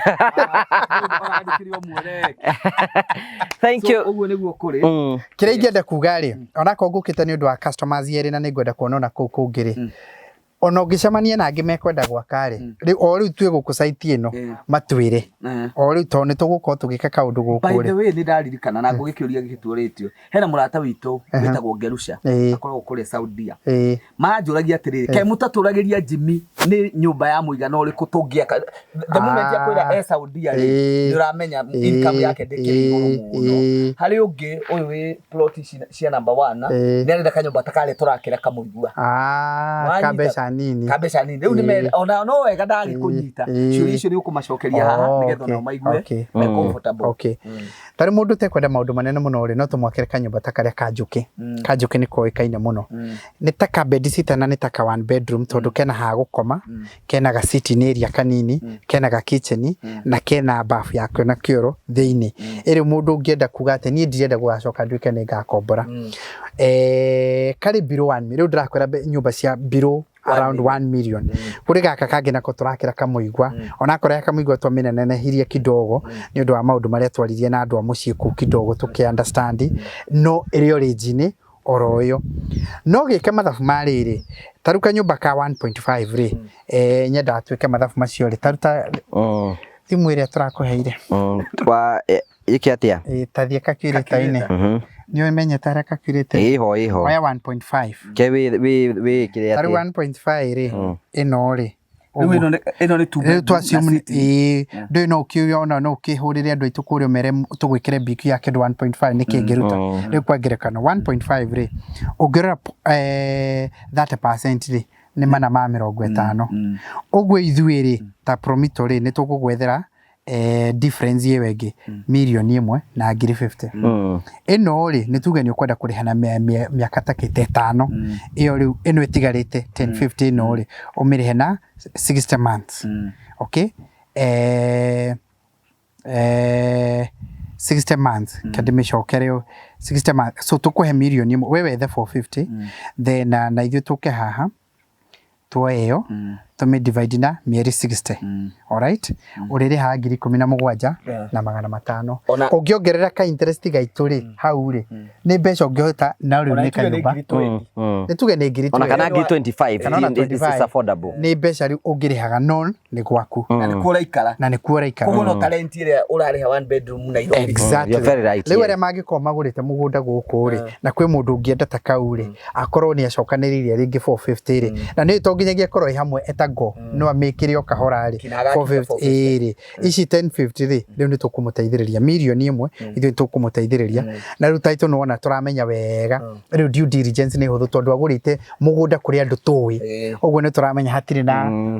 Thank you. Ũguo nĩguo kũrĩ. Kĩrĩa ingĩenda kuga rĩ, onakorwo ngũkĩte nĩ ũndũ wa customers erĩ na nĩngwenda kuona ona kũu kũngĩ rĩ, ona ũngĩcemania na angĩ mekwenda gwaka rĩ, rĩu o rĩu twĩ gũkũ site ĩno matwĩre o rĩu tondũ nĩ tũgũkorwo tũgĩka kaũndũ gũkũ By the rĩ. way, nĩ ndaririkana na ngũgĩkĩũria gĩkĩtuũrĩtio hena mũrata witũ wĩtagwo Ngerusha akoragwo kũrĩa Saudia. Maranjũragia atĩrĩrĩ, kaĩ mũtatũragĩria Jimmy nĩ nyũmba ya mũigana ũrĩkũ tũngĩaka? The moment akwĩra e Saudia rĩ, nĩ ũramenya income yake ndĩkĩrĩ igũrũ mũno. Harĩ ũngĩ ũyũ wĩ plot cia number 1 nĩ arenda kanyũmba ta karĩa tũrakĩra kamũigua. Ka mbeca nini. Ka mbeca nini. Rĩu nĩ ona no wega ndagĩkũnyita. Ciũria icio nĩ ũkũmacokeria haha nĩgetha onao maigue me comfortable. Okay. Tarĩ mũndũ ũtekwenda maũndũ manene mũno rĩ, no tũmwakĩre kanyũmba ta karĩa ka njũkĩ. Ka njũkĩ nĩ koĩkaine mũno. Nĩ ta ka bed sitter na nĩ ta ka one bedroom tondũ kena ha gũkoma, kena ga sitting area kanini, kena ga kitchen na kena bafu yakĩo na kĩoro thĩinĩ. Ĩrĩ mũndũ ũngĩenda kuga atĩ niĩ ndirenda gũgacoka nduĩke nĩ ngakombora. Karĩ below 1 million. Rĩu ndĩrakwĩra nyũmba cia below around 1 million. Kũrĩ gaka kangĩ nako tũrakĩra kamũigua. Onakorwo ya kamũigua twamĩnenehirie kidogo nĩ ũndũ wa maũndũ marĩa twaririe na andũ a mũciĩ kũu kidogo tũkĩ understand, no ĩrĩ o range-inĩ oro ĩyo. No gĩke mathabu ma rĩrĩ, ta rĩu kanyũmba ka 1.5 rĩ, nyendaga twĩke mathabu macio rĩ, ta rĩu ta thimũ ĩrĩa tũrakũheire. Ĩke atĩa? Ta thiĩ calculator-inĩ. Nĩ ũmenyete harĩa calculator? Ĩho ĩho. Oya 1.5. Ke wĩ wĩ wĩ kĩrĩa Ta rĩu 1.5 rĩ, ĩno rĩ, Rĩu ĩno nĩ two rĩu twa assume ĩĩ ndũĩ no ũkĩona no ũkĩhũrĩre andũ aitũ kũrĩa ũmere tũgwĩkĩre BQ ya kĩndũ 1.5 nĩkĩ ĩngĩruta. Rĩu kwa ngerekano 1.5 rĩ, ũngĩrora 30% rĩ, nĩ mana ma mĩrongo ĩtano. Ũguo ithuĩ rĩ, ta Promito rĩ, nĩ tũgũgwethera difference ĩyo ĩngĩ mirioni ĩmwe na ngiri 50. Ĩno rĩ, nĩ tuge nĩ ũkwenda kũrĩha na mĩaka ta kĩte ĩtano. Ĩyo rĩu ĩno ĩtigarĩte 1050 ĩno rĩ, ũmĩrĩhe na 60 months. Okay? 60 months. Kende mĩcokere 60 months. So tũkũhe mirioni ĩmwe, we wethe 450, then na ithuĩ tũke haha tuoe ĩyo tũmĩ divide na mĩeri 60. Alright? Ũrĩrĩhaga ngiri ikũmi na mũgwanja na magana matano. Ũngĩongerera ka interest gaitũ rĩ, hau rĩ, nĩ mbeca ũngĩhota na rĩu nĩ kanyũmba. Nĩ tuge nĩ ngiri Ona kana ngiri 25. Kana ona It's 25. affordable. Nĩ mbeca rĩu ũngĩrĩhaga non nĩ gwaku. Na nĩkuo ũraikara. Na nĩkuo ũraikara. Koguo no talent ĩrĩa ũrarĩha one bedroom Nairobi. Exactly. You're very right, Rĩu yes. arĩa mangĩkorwo magũrĩte mũgũnda gũkũ rĩ, na kwĩ mũndũ ũngĩenda ta kau rĩ, akorwo nĩ acokanĩrĩirie rĩngĩ 450 rĩ, na nĩ to nginyagia ĩkorwo ĩ hamwe ĩtagwo, no amĩkĩre o kahora rĩ, Nginya agakinya 450 ĩĩ rĩ, ici 1050 rĩ, rĩu nĩ tũkũmũteithĩrĩria mirioni ĩmwe, ithuĩ nĩ tũkũmũteithĩrĩria. Na rĩu title nĩ wona tũramenya wega, rĩu due diligence nĩ hũthũ tondũ agũrĩte mũgũnda kũrĩ andũ tũĩ, ũguo nĩ tũramenya hatirĩ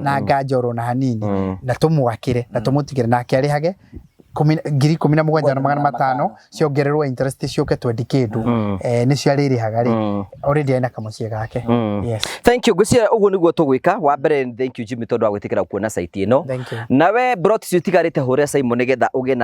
na nganja oro na hanini, na tũmwakĩre na tũmũtigĩre nake arĩhage ngiri ikũmi na mũgwanja na magana matano ciongererwo interest ciũke twendi kĩndũ, nĩcio arĩrĩhaga rĩ, already ena kamũciĩ gake. Yes. Thank you. Ngwĩciria ũguo nĩguo tũgwĩka. Wa mbere thank you Jimmy tondũ wa gwĩtĩkĩra kuona site ĩno. Thank you. Nawe broti icio itigarĩte hũrĩra Simon nĩgetha ũgĩe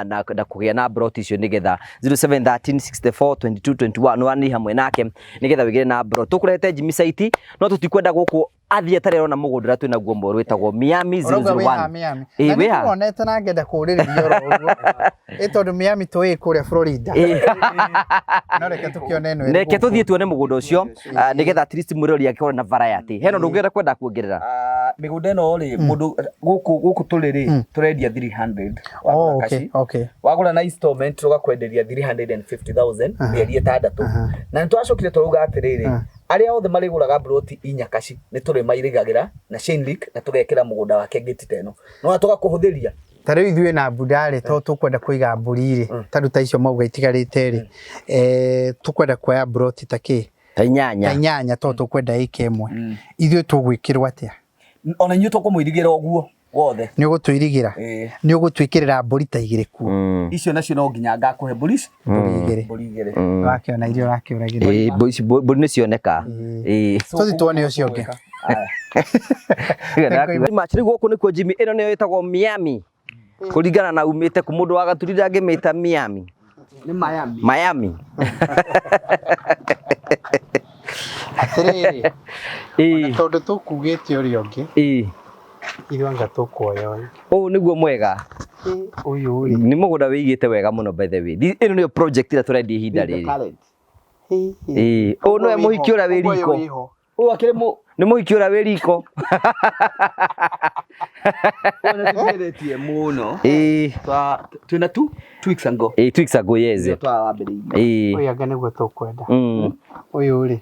na kũgĩa na broti icio nĩgetha 0713 64 22 21 nĩ hamwe nake nĩgetha wĩgĩre na broti. Tũkũrehete Jimmy site no tũtikwenda gũkũ athiĩ atarĩ arona mũgũnda ũrĩa twĩ naguo mwerũ wĩtagwo Miami Ũrauga wĩ haha 001. Miami. Ĩĩ, Na wĩ haha. nĩtũwonete na ngenda kũũrĩrĩria oro ũguo. Ĩ tondũ Miami tũĩ kũrĩa Florida. No reke tũkĩone ĩno ĩrĩ Reke gũkũ. tũthiĩ tuone mũgũnda ũcio, nĩgetha at least mwĩrori angĩkorwo na variety. Hena ũndũ ũngĩ kwenda kuongerera? Mĩgũnda ĩno rĩ, mũndũ gũkũ tũrĩ rĩ, tũrendia 300. Oh, okay, okay. Wagũra na installment tũgakwenderia 350,000 mĩeri ĩtandatũ. Na nĩ twacokire tũrauga atĩrĩrĩ, arĩa othe marĩgũraga broti inya kaci nĩ tũrĩmairigagĩra na chain link na tũgekĩra mũgũnda wake gate ta ĩno. No tũgakũhũthĩria. Ta rĩu ithuĩ na mbunda rĩ, to tũkwenda kũiga mbũri rĩ, ta rĩu ta icio mauga itigarĩte rĩ, tũkwenda kuoya mburoti ta kĩ? Ta inyanya. Ta inyanya to tũkwenda ĩka ĩmwe. Ithuĩ tũgwĩkĩrwo atĩa? Ona inyuĩ tũkũmũirigĩra ũguo wothe. Nĩ ũgũtũirigĩra? Nĩ ũgũtwĩkĩrĩra mbũri ta igĩrĩ kuo? Icio nacio no nginya ngakũhe mbũri ici. Mbũri igĩrĩ. Mbũri igĩrĩ. Ũrakĩona iria ũrakĩũragĩra. Mbũri ici, mbũri nĩ cioneka. Tũthiĩ tuone ũcio ũngĩ. Rĩu gũkũ nĩkuo Jimmy, ĩno nĩyo ĩtagwo Miami. Kũringana na umĩte kũ, mũndũ wa Gaturi ndangĩmĩta Miami. Nĩ Miami. Miami. Atĩrĩrĩ, tondũ tũkugĩte ũrĩa ũngĩ, ithuĩ anga tũkuoya ũyũ. Ũyũ nĩguo mwega. Ũyũ rĩ. Nĩ mũgũnda wĩigĩte wega mũno by the way. Ĩno nĩyo project ĩrĩa tũrendia ihinda rĩrĩ. Ũyũ nĩwe mũhiki ũrĩa wĩ riko. Ũyũ akĩrĩ mũ Nĩ mũhiki ũrĩa wĩ riko. Ũyũ nĩ tũgeretie mũno. Twĩna 2 weeks ago. 2 weeks ago, yes. Nĩguo twawambĩrĩirie. Ũyũ anga nĩguo tũkwenda. Ũyũ rĩ.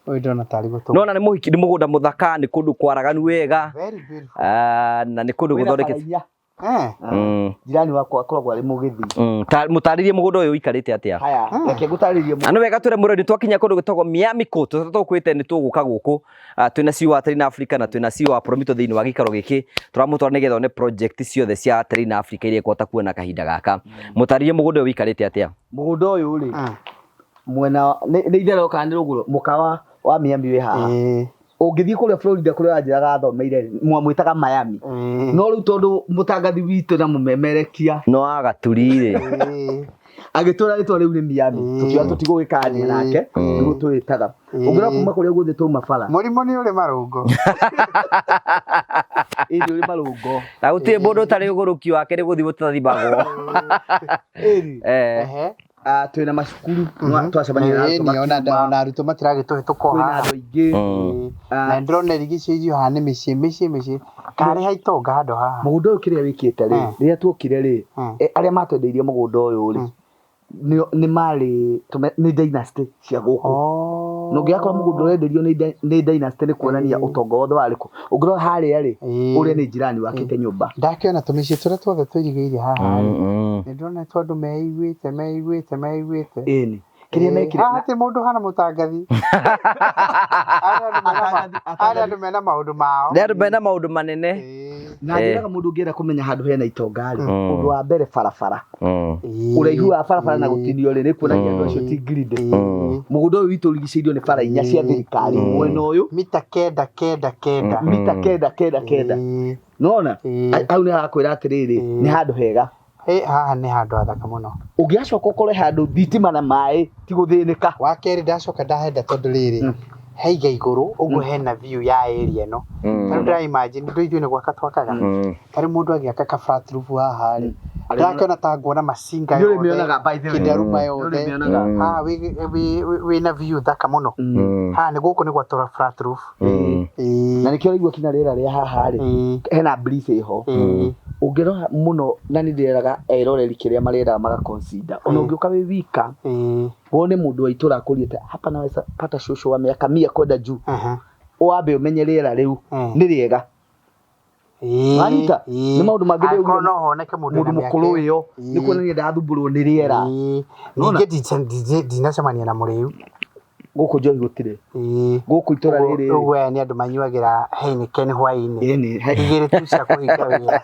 Ũyũ ndona tarĩ guo tũkwenda. Nona nĩ mũhiki, nĩ mũgũnda mũthaka, nĩ kũndũ kwaraganu wega. Very beautiful. Na nĩ kũndũ gũthondeketwo. Jirani wakwa akoragwo arĩ mũgĩthi. Mũtarĩrie mũgũnda ũyũ ũikarĩte atĩa? Haya, reke ngũtarĩrie. Na nĩ wega twĩre mũrori twakinya kũndũ gwĩtagwo Miami Court, tũrĩa tũkwĩte nĩ tũgũka gũkũ. Twĩna CEO wa Terrain Africa na twĩna CEO wa Promito thĩinĩ wa gĩikaro gĩkĩ. Tũramũtwara nĩgetha one project ciothe cia Terrain Africa iria ĩkũhota kuona kahinda gaka. Mũtarĩrie mũgũnda ũyũ ũikarĩte atĩa? Mũgũnda ũyũ rĩ, mwena nĩ itherero kana nĩ rũgũrũ, mũkawa wa Miami wĩ haha. Ũngĩthiĩ kũrĩa Florida kũrĩa wanjĩraga athomeire, mwamwĩtaga Miami. No rĩu tondũ mũtangathi witũ na mũmemerekia no agaturi rĩ, agĩtwĩra rĩtwa rĩu nĩ Miami, tũkiuga tũtigũgĩkania nake, nĩguo twĩtaga. Ũngĩrora kuma kũrĩa guothe twauma bara. Mũrimũ nĩ ũrĩ marũngo. Ĩĩ nĩ ũrĩ marũngo. Na gũtirĩ mũndũ ũtarĩ ũgũrũki wake nĩ gũthiĩ gũtathimagwo. Ĩĩ. Twĩna macukuru, twacemania na arutwo makiuma. Ona arutwo matiragĩtũhĩtũka o haha. Kwĩna andũ aingĩ. Na ndĩrona irigicĩirio haha nĩ mĩciĩ, mĩciĩ, mĩciĩ. Karĩ ha itonga handũ haha. Mũgũnda ũyũ kĩrĩa wĩkĩte rĩ, rĩrĩa tuokire rĩ, arĩa matwendeirie mũgũnda ũyũ rĩ, nĩ marĩ, nĩ dynasty cia gũkũ. Na ũngĩgakora mũgũnda ũrenderio nĩ dynasty nĩ kuonania ũtonga wothe warĩ kũ. Ũngĩrora harĩa rĩ, ũrĩa nĩ jirani wakĩte nyũmba. Ndakĩona tũmĩciĩ tũrĩa tuothe tũirigĩire haha rĩ, nĩ ndĩrona tondũ meiguĩte, meiguĩte, meiguĩte. Ĩni. Kĩrĩa mekire Haha ti mũndũ hana mũtangathi. Arĩa andũ mena maũndũ mao. Nĩ andũ mena maũndũ manene. Na njĩraga mũndũ ũngĩenda kũmenya handũ hena itonga rĩ, ũndũ wa mbere barabara. Ũraihu wa barabara na gũtinio rĩ, nĩ kuonania andũ acio ti greedy. Mũgũnda ũyũ witũ ũrigicĩirio nĩ bara inya cia thirikari mwena ũyũ. Mita kenda, kenda, kenda. Mita kenda, kenda, kenda. Nona? Hau nĩ harakwĩra atĩrĩrĩ, nĩ handũ hega. Haha nĩ handũ hathaka mũno. Ũngĩgacoka ũkore handũ thitima na maĩ ti gũthĩnĩka. Wa kerĩ ndacoka ndahenda tondũ rĩrĩ, haiga igũrũ ũguo hena view ya area ĩno. Ta rĩu ndĩra imagine ndũ ithuĩ nĩ gwaka twakaga. Ta rĩu mũndũ agĩaka ka flat roof haha rĩ, ndakĩona ta nguona macinga yothe, kĩndaruma yothe. Haha wĩna view thaka mũno. Haha nĩ gũkũ nĩ gwatũra flat roof. Na nĩkĩo ũraigua kinya rĩera rĩa haha rĩ, hena breeze ĩho. Ũngĩrora mũno na nĩ ndĩreraga eroreri kĩrĩa marendaga maga consider. Ona ũngĩũka wĩ wika, wone mũndũ wa itũra akũriĩte hapa naweza pata shosho wa miaka 100 kwenda juu. Wambe ũmenye rĩera rĩu nĩ rĩega. Wanyita? Nĩ maũndũ mangĩ Angĩkorwo no honeke mũndũ mũndũ mũkũrũ ĩyo, nĩ kuonania ndathumbũrwo nĩ rĩera. Ningĩ ndinacemania na mũrĩu. Gũkũ njohi gũtirĩ. Gũkũ itũra rĩrĩ. Ũguo aya nĩ andũ manyuagĩra Heineken hwaĩ-inĩ. Igĩrĩ tu cia kũhinga wĩra.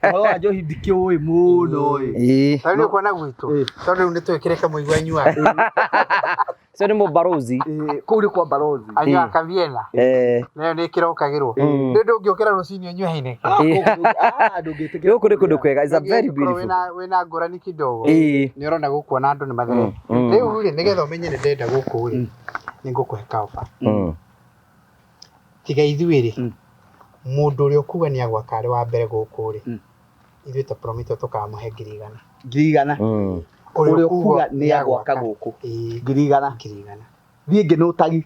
Ũhoro wa njohi ndikĩũĩ mũno ĩ. Ta rĩu nĩ ũkuona gwitũ, tondũ rĩu nĩ twĩkĩre kamũigua anyuaga. Cio nĩ mũbarozi. Kũu nĩ kwa barozi. Anyuaga kaviena. Nayo nĩ ĩkĩrokagĩrwo. Rĩu ndũngĩũkĩra rũcinĩ ũnyue Heineken. Gũkũ nĩ kũndũ kwega. It's a very beautiful. Wĩna ngũrani kidogo. Nĩ ũrona gũkũ ona andũ nĩ matherete. Rĩu rĩ, nĩgetha ũmenye nĩ ndĩrenda gũkũ rĩ, nĩ ngũkũhe kaoba. Tiga ithuĩ rĩ, mũndũ ũrĩa ũkuga nĩ agwaka arĩ wa mbere gũkũ rĩ, ithuĩ ta Promito tũkamũhe 100,000. 100,000. Ũrĩa ũkuga nĩ agwaka gũkũ. 100,000. 100,000. Thiĩ ngĩ nĩ ũtagi.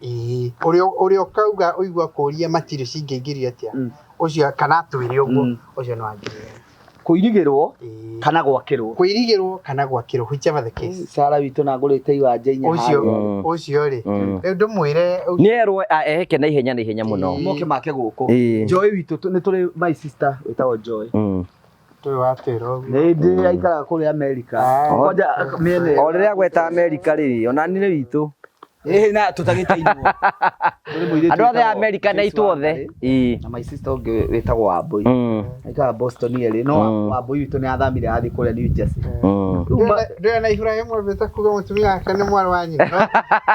Ũrĩa ũkauga ũigua kũria matirio cingĩingĩrio atĩa, ũcio kana atwĩre ũguo, ũcio nĩ wa 100,000. Kũirigĩrwo kana gwakĩrwo. Kũirigĩrwo kana gwakĩrwo, whichever the case. Sara witũ na ngũrĩte iwanja inya harĩa. Ũcio rĩ, rĩu ndũmwĩre Nĩ erwo eheke na ihenya na ihenya mũno. Moke make gũkũ. Joy witũ nĩ tũrĩ my sister wĩtagwo Joy. Ndũĩ watwĩra ũguo. Nĩ ndĩ aikaraga kũrĩa Amerika. Kwanja mĩena O rĩrĩa gweta Amerika rĩ, ona niĩ nĩ witũ. Ĩĩ na tũtagĩtainwo. Kũrĩ mũirĩtu Andũ othe a wĩtagwo Amerika na Joyce itũ othe. Wangari, Ĩĩ. na my sister ũngĩ wĩtagwo Wambũi. Aikaraga Boston erĩ no Wambũi witũ nĩ athamire athiĩ kũrĩa New Jersey. Rĩu Ndũĩ na Ibrahim ambĩte kuga mũtumia wake nĩ mwarĩ wa nyina. No,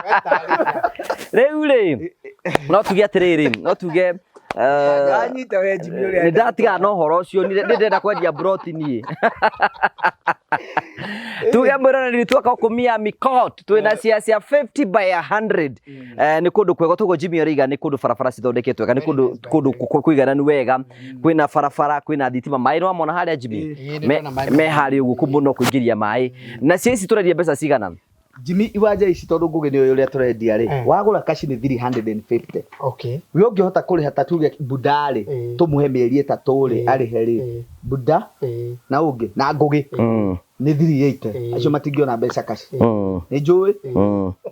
wetarĩria. Rĩu rĩ, no tuge atĩrĩrĩ, no tuge Ndanyita we Jimmy ũrĩa nĩ ndatigana na ũhoro ũcio, nĩ ndĩrenda kwendia mburoti niĩ. Tuge mwĩroreri tuoka gũkũ Miami Court twĩna cia cia 50 by 100. Nĩ kũndũ kwega toguo Jimmy arauga, nĩ kũndũ barabara cithondeketwo wega, nĩ kũndũ kũndũ kũigananu wega, kwĩna barabara, kwĩna thitima, maĩ nĩ wamona harĩa Jimmy? Ĩĩ, nĩ ndona maĩ. Me harĩa ũguo kũndũ no kũingĩria maĩ. Na cia ici tũrendia mbeca cigana? Jimmy iwanja ici tondũ Ngũgĩ nĩ ũrĩa tũrendia rĩ, wagũra kaci nĩ 350. Okay. We ũngĩhota kũrĩha ta tuge Buda rĩ, tũmũhe mĩeri 3 rĩ, arĩhe rĩ, Buda na ũngĩ na Ngũgĩ nĩ 380. Acio matingĩona mbeca kaci. Nĩ njũĩ.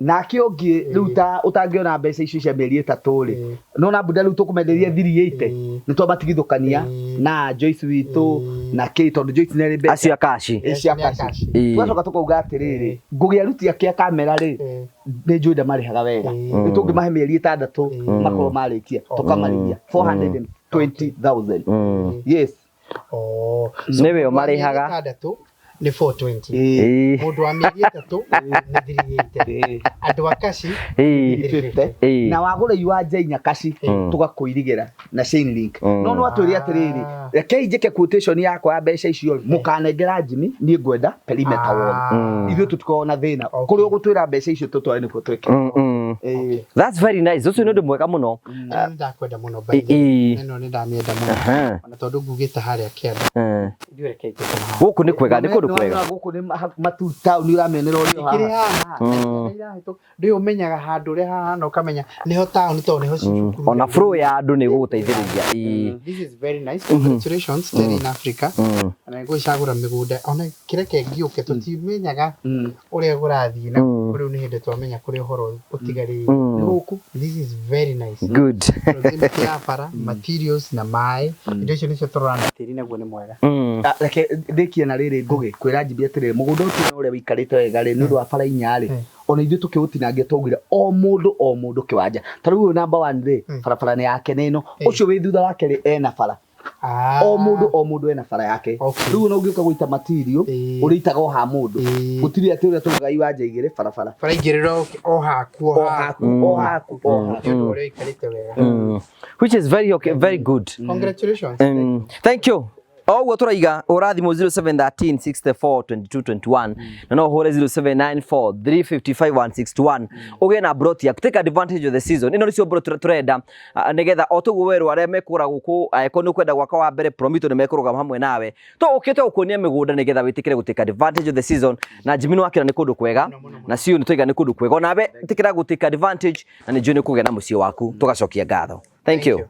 Nake ũngĩ rĩu ta ũtangĩona mbeca icio cia mĩeri 3 rĩ, no na Buda rĩu tũkũmenderia 380 nĩ twamatigithũkania na Joyce witũ na kĩ tondũ Joyce nĩ arĩ mbeca. Acio a kaci. Ĩ, cia kaci. Tũgacoka tũkauga atĩrĩrĩ, Ngũgĩ aruti ake a kamera rĩ, nĩ njũĩ ndamarĩhaga wega. Nĩ tũngĩmahe mĩeri 6 makorwo marĩkia, tũkamarĩhia 420,000. Yes. Oh. Nĩwe ũmarĩhaga. Ĩtandatũ nĩ 420. Ĩĩ. Mũndũ wa mĩeri 3 nĩ 380. Andũ a kaci Ĩĩ. 350. Ĩĩ. Na wagũra iwanja inya kaci tũgakũirigĩra na chain link. No no atwĩre atĩrĩrĩ, rekei njĩke quotation yakwa ya mbeca icio rĩ, mũkanengera Jimmy, niĩ ngwenda perimeter wall. Ithuĩ tũtikoragwo na thĩna. Kũrĩa ũgũtwĩra mbeca icio tũtware nĩkuo twĩke. That's very nice. Ũcio nĩ ũndũ mwega mũno. Ĩno nĩ ndakwenda mũno by the way. Ĩno nĩ ndamĩenda mũno. Ona tondũ ngugĩte harĩa kĩanda. Ithuĩ rekei tũkoma haha. Gũkũ nĩ kwega, nĩ kũndũ kwega. Gũkũ nĩ matu taũni ũramĩonera ũrĩ o Ikĩrĩ haha. haha. Ndũĩ ũmenyaga handũ ũrĩa hahana ũkamenya nĩho taũni tondũ nĩho cukuru. Ona flow ya andũ nĩ ĩgũgũteithĩrĩria. Ĩĩ. This is very nice. Congratulations, Terry in Africa. Na ngwĩcagũra mĩgũnda ona kĩreke ngĩũke tũtimenyaga ũrĩa kũrathiĩ na rĩu nĩ hĩndĩ twamenya kũrĩa ũhoro ũtigarĩire. Gũkũ. This is very nice. Good. Proximity ya bara, materials na maĩ, indo icio nĩcio tũrora na tĩri naguo nĩ mwega. Reke ndĩkie na rĩrĩ Ngũgĩ kwĩra Jimmy atĩrĩrĩ, mũgũnda ũcio ũrĩa ũikarĩte wega rĩ, nĩ ũndũ wa bara inya rĩ, ona ithuĩ tũkĩũtinangia twaugire o mũndũ o mũndũ kĩwanja. Ta rĩu ũyũ number 1 rĩ, barabara nĩ yake nĩ ĩno, ũcio wĩ thutha wake rĩ ena bara. O mũndũ o mũndũ ena bara yake. Rĩu ona ũngĩũka gũita material, ũrĩitaga o ha mũndũ. Gũtirĩ atĩ ũrĩa tũgaga iwanja igĩrĩ barabara. Bara igĩrĩ o haku o O haku o haku o haku. Nĩ ũndũ ũrĩa ũikarĩte wega. Which is very okay, very good. Congratulations. Thank you. Oguo tũraiga hũra thimũ 0713 64 22 21 na no ũhũre 0794 355 161 ũgĩe na broti yaku. Take advantage of the season. Ĩno nĩcio broti tũrenda nĩgetha o toguo werwo arĩa mekũgũra gũkũ, angĩkorwo nĩ ũkwenda gwaka wa mbere Promito nĩ mekũrũgama hamwe nawe. Tũgũkĩte gũkuonia mĩgũnda nĩgetha wĩtĩkĩre gũ take advantage of the season. Na Jimmy nĩ wakĩra nĩ kũndũ kwega, na Siu nĩ twaiga nĩ kũndũ kwega. Onawe ĩtĩkĩra gũ take advantage na nĩ njũĩ nĩ ũkũgĩa na mũciĩ waku. Tũgacokia ngatho. Thank you.